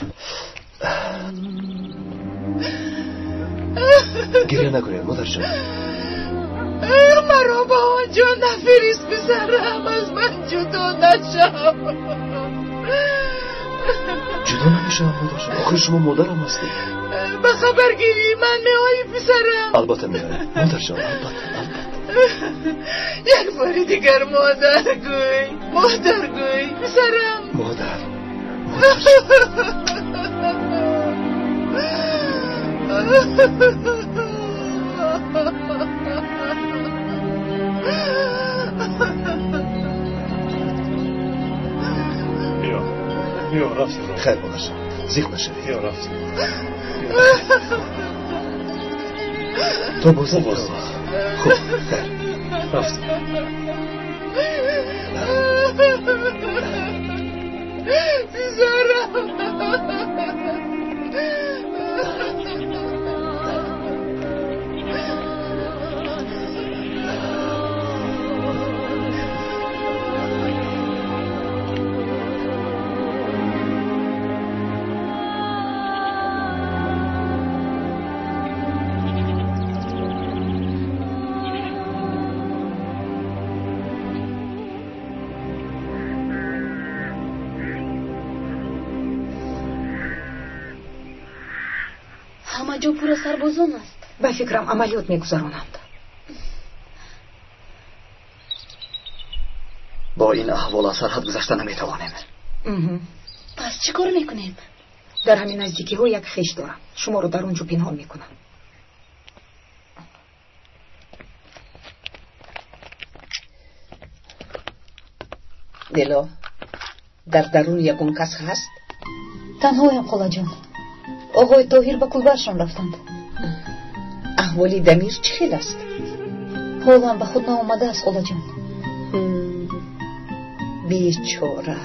Гиря накунед, модарҷон. Маро ба он ҷо нафирист, писарам, аз ман ҷудо нашав. Ҷудо намешавам, модарҷон. Охир шумо модарам ҳастед. Ба хабаргирии ман меоӣ, писарам? Албатта меоям, модарҷон, албатта, албатта. Як бори дигар модар гӯй, модар гӯй, писарам. Модар. Биё, биё, рафтем. Хайр, модарҷон, зиқ нашавед. Биё, рафтем. То боз, боз. Хуб, хайр. Рафтем. Писарам. Ҳама ҷо пур аз сарбозон аст. Ба фикрам амалиёт мегузаронанд. Бо ин аҳвол аз сарҳад гузашта наметавонем. Пас чӣ кор мекунем? Дар ҳамин наздикиҳо як хеш дорам. Шуморо дар он ҷо пинҳон мекунам. Дило, дар дарун ягон кас ҳаст? Танҳоям, холаҷон. Оғои Тоҳир ба кулбаашон рафтанд. Аҳволи Дамир чӣ хел аст? Ҳолам ба худ наомадааст, холаҷон. Бечора.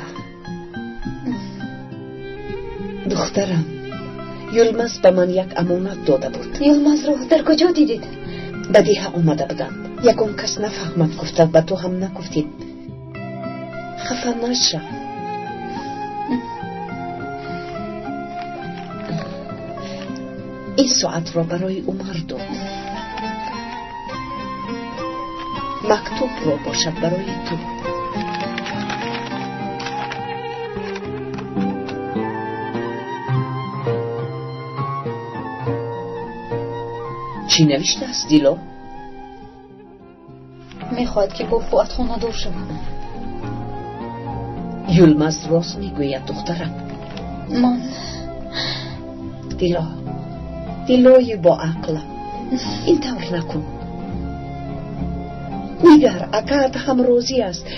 Духтарам, Юлмаз ба ман як амонат дода буд. Юлмазро дар куҷо дидед? Ба деҳа омада буданд. Ягон кас нафаҳмад гуфта ба ту ҳам нагуфтем. Хафа наша. Ин соатро барои Умар дод. Мактубро бошад барои ту. Чӣ навиштааст, Дило? Мехоҳад ки бо Фуат хонадор шавам. Юлмаз рост мегӯяд, духтарам. Ман Дило, дилои боақлам, ин тавр накун. Нигар, акаат ҳам розӣ аст.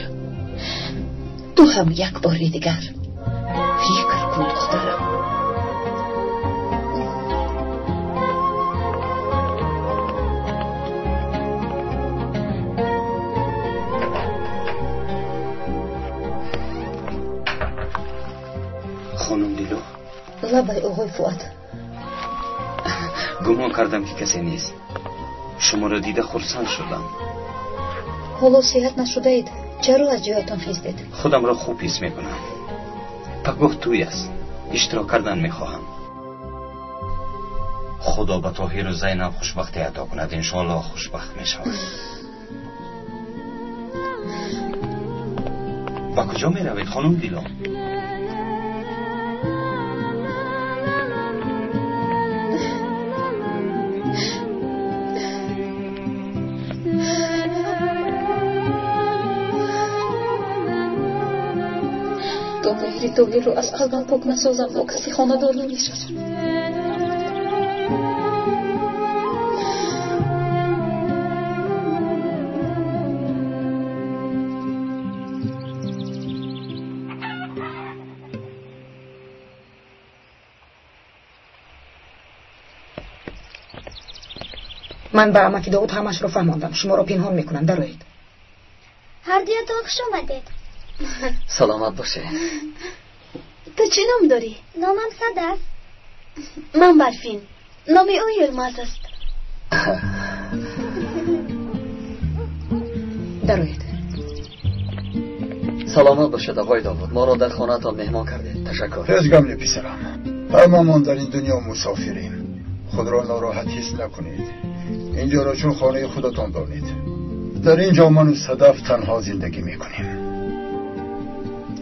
Ту ҳам як бори дигар фикр кун, духтарам. Хонум Дило? Лабай, оғои Фуат. Гумон кардам ки касе нест. Шуморо дида хурсанд шудам. Ҳоло сеҳат нашудаед. Чаро аз ҷоятон хестед? Худамро хуб ҳис мекунам. Пагоҳ тӯй аст. Иштирок кардан мехоҳам. Худо ба Тоҳиру Зайнаб хушбахтӣ ато кунад. Иншоаллоҳ хушбахт мешавад. Ба куҷо меравед, хонум Дило? То меҳри Тоҳирро аз қалбам пок насозам, бо касе хонадор намешавам. Ман ба амаки Довуд ҳамашро фаҳмондам. Шуморо пинҳон мекунам. Дароед. Ҳардуятон хуш омадед. Саломат бошед. Ту чӣ ном дорӣ? Номам Садаф. Ман Барфин. Номи ӯ Юлмаз аст. Дароед. Саломат бошед, оғои Довуд. Моро дар хонаатон меҳмон кардед. Ташаккур. Ҳеҷ гам не, писарам. Ҳамамон дар ин дунё мусофирем. Худро нороҳат ҳис накунед. Инҷоро чун хонаи худатон донед. Дар ин ҷо ману Садаф танҳо зиндагӣ мекунем.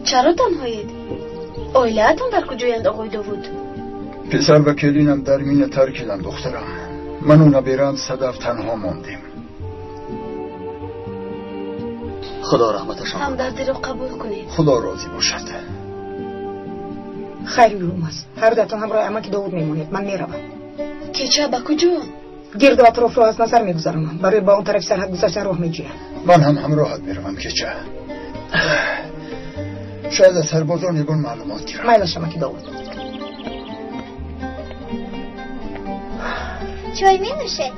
Чаро танҳоед? Оилаатон дар куҷоянд, оғои Довуд? Писар ва келинам дар мина таркиданд, духтарам. Ману набираам Садаф танҳо мондем. Худо раҳматашон. Ҳамдардиро қабул кунед. Худо розӣ бошад. Хайр, Юлмаз. Ҳардуятон ҳамроҳи амаки Довуд мемонед. Ман меравам. Кеча ба куҷо? Гирду атрофро аз назар мегузаронам. Барои ба он тарафи сарҳад гузаштан роҳ меҷӯям. Ман ҳам ҳамроҳат меравам, кеча. Шояд аз сарбозон ягон маълумот гирам. Майлаш, амаки Довуд. Чой менӯшед?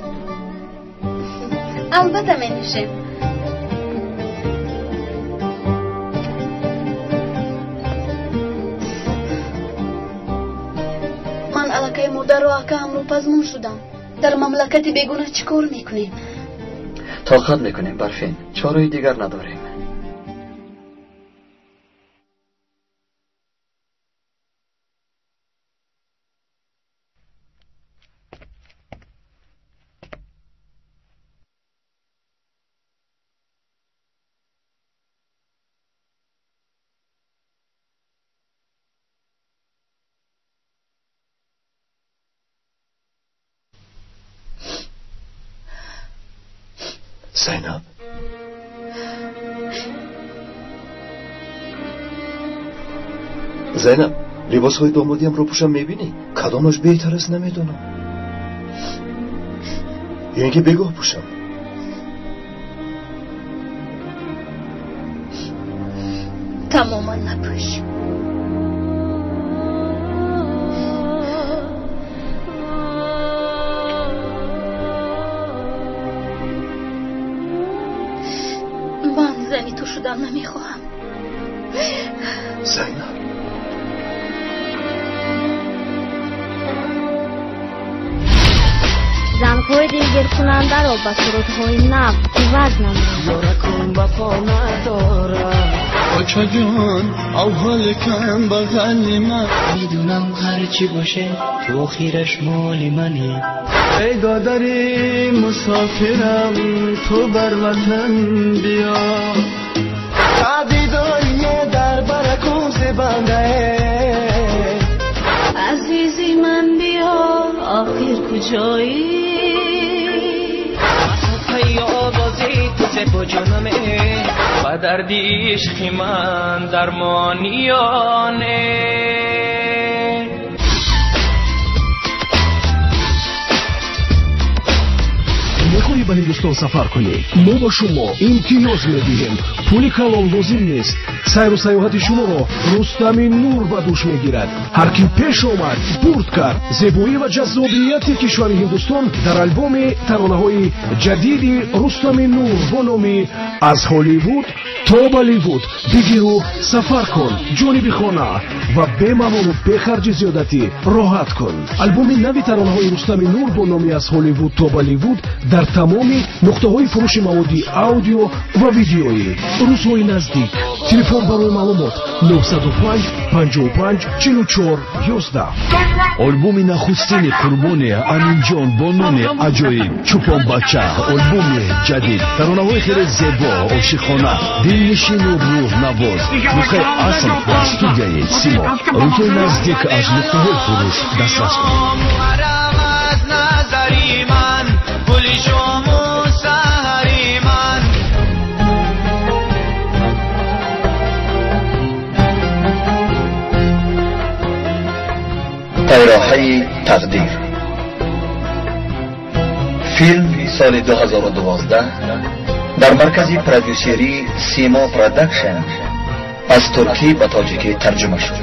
Албатта менӯшем. Ман аллакай модару акаамро пазмон шудам. Дар мамлакати бегона чӣ кор мекунем? Тоқат мекунем, Барфин. Чораи дигар надорем. Зайнаб, Зайнаб, либосҳои домодиамро пӯшам, мебинӣ? Кадомаш беҳтар аст намедонам. Ё ин ки бегоҳ пӯшам? Тамоман напӯш. Ман зани ту шудан намехоҳам. Зайнаб, зангҳои дилгиркунандаро ба сурудҳои нав иваз намуд. Ёракун вафо надорад. Очаҷон, авҳол кам бағали ман. Медунам ҳарчи боше, ту охираш моли мани. Эй додари мусофирам, ту бар ватан биё. Дидорие дар баракун зебандае. Азизи ман биё, охир куҷоӣ? Овози ту зебо ҷонаме, ба дарди ишқи ман дармониёне. Мехоҳӣ ба Ҳиндустон сафар кунӣ? Мо ба шумо имтиёз медиҳем. Пули калон лозим нест. Сайру сайёҳати шуморо Рустами Нур ба дӯш мегирад. Ҳар ки пеш омад, бурд кард. Зебоӣ ва ҷаззобияти кишвари Ҳиндустон дар албоми таронаҳои ҷадиди Рустами Нур бо номи «Аз Ҳолливуд то Болливуд». Бигиру сафар кун, ҷониби хона ва бемалолу бехарҷи зиёдатӣ роҳат кун. Албоми нави таронаҳои Рустами Нур бо номи «Аз Ҳолливуд то Болливуд» дар тамоми нуқтаҳои фурӯши маводи аудио ва видеоӣ. Рӯзҳои наздик. Телефон барои маълумот 905 55 44 11. Албоми нахустини Қурбони Аминҷон бо номи аҷоиб «Чӯпонбача». Албоми ҷадид, таронаҳои хеле зебо, ошиқона, дилнишину рӯҳнавоз. Нусхаи асл дар студияи Симо. Рӯзҳои наздик аз нуқтаҳои фурӯш дастрас кунед. Пайроҳаи тақдир. Филм соли 2012 дар маркази продюсерии Симо Продакшн аз туркӣ ба тоҷикӣ тарҷума шуд.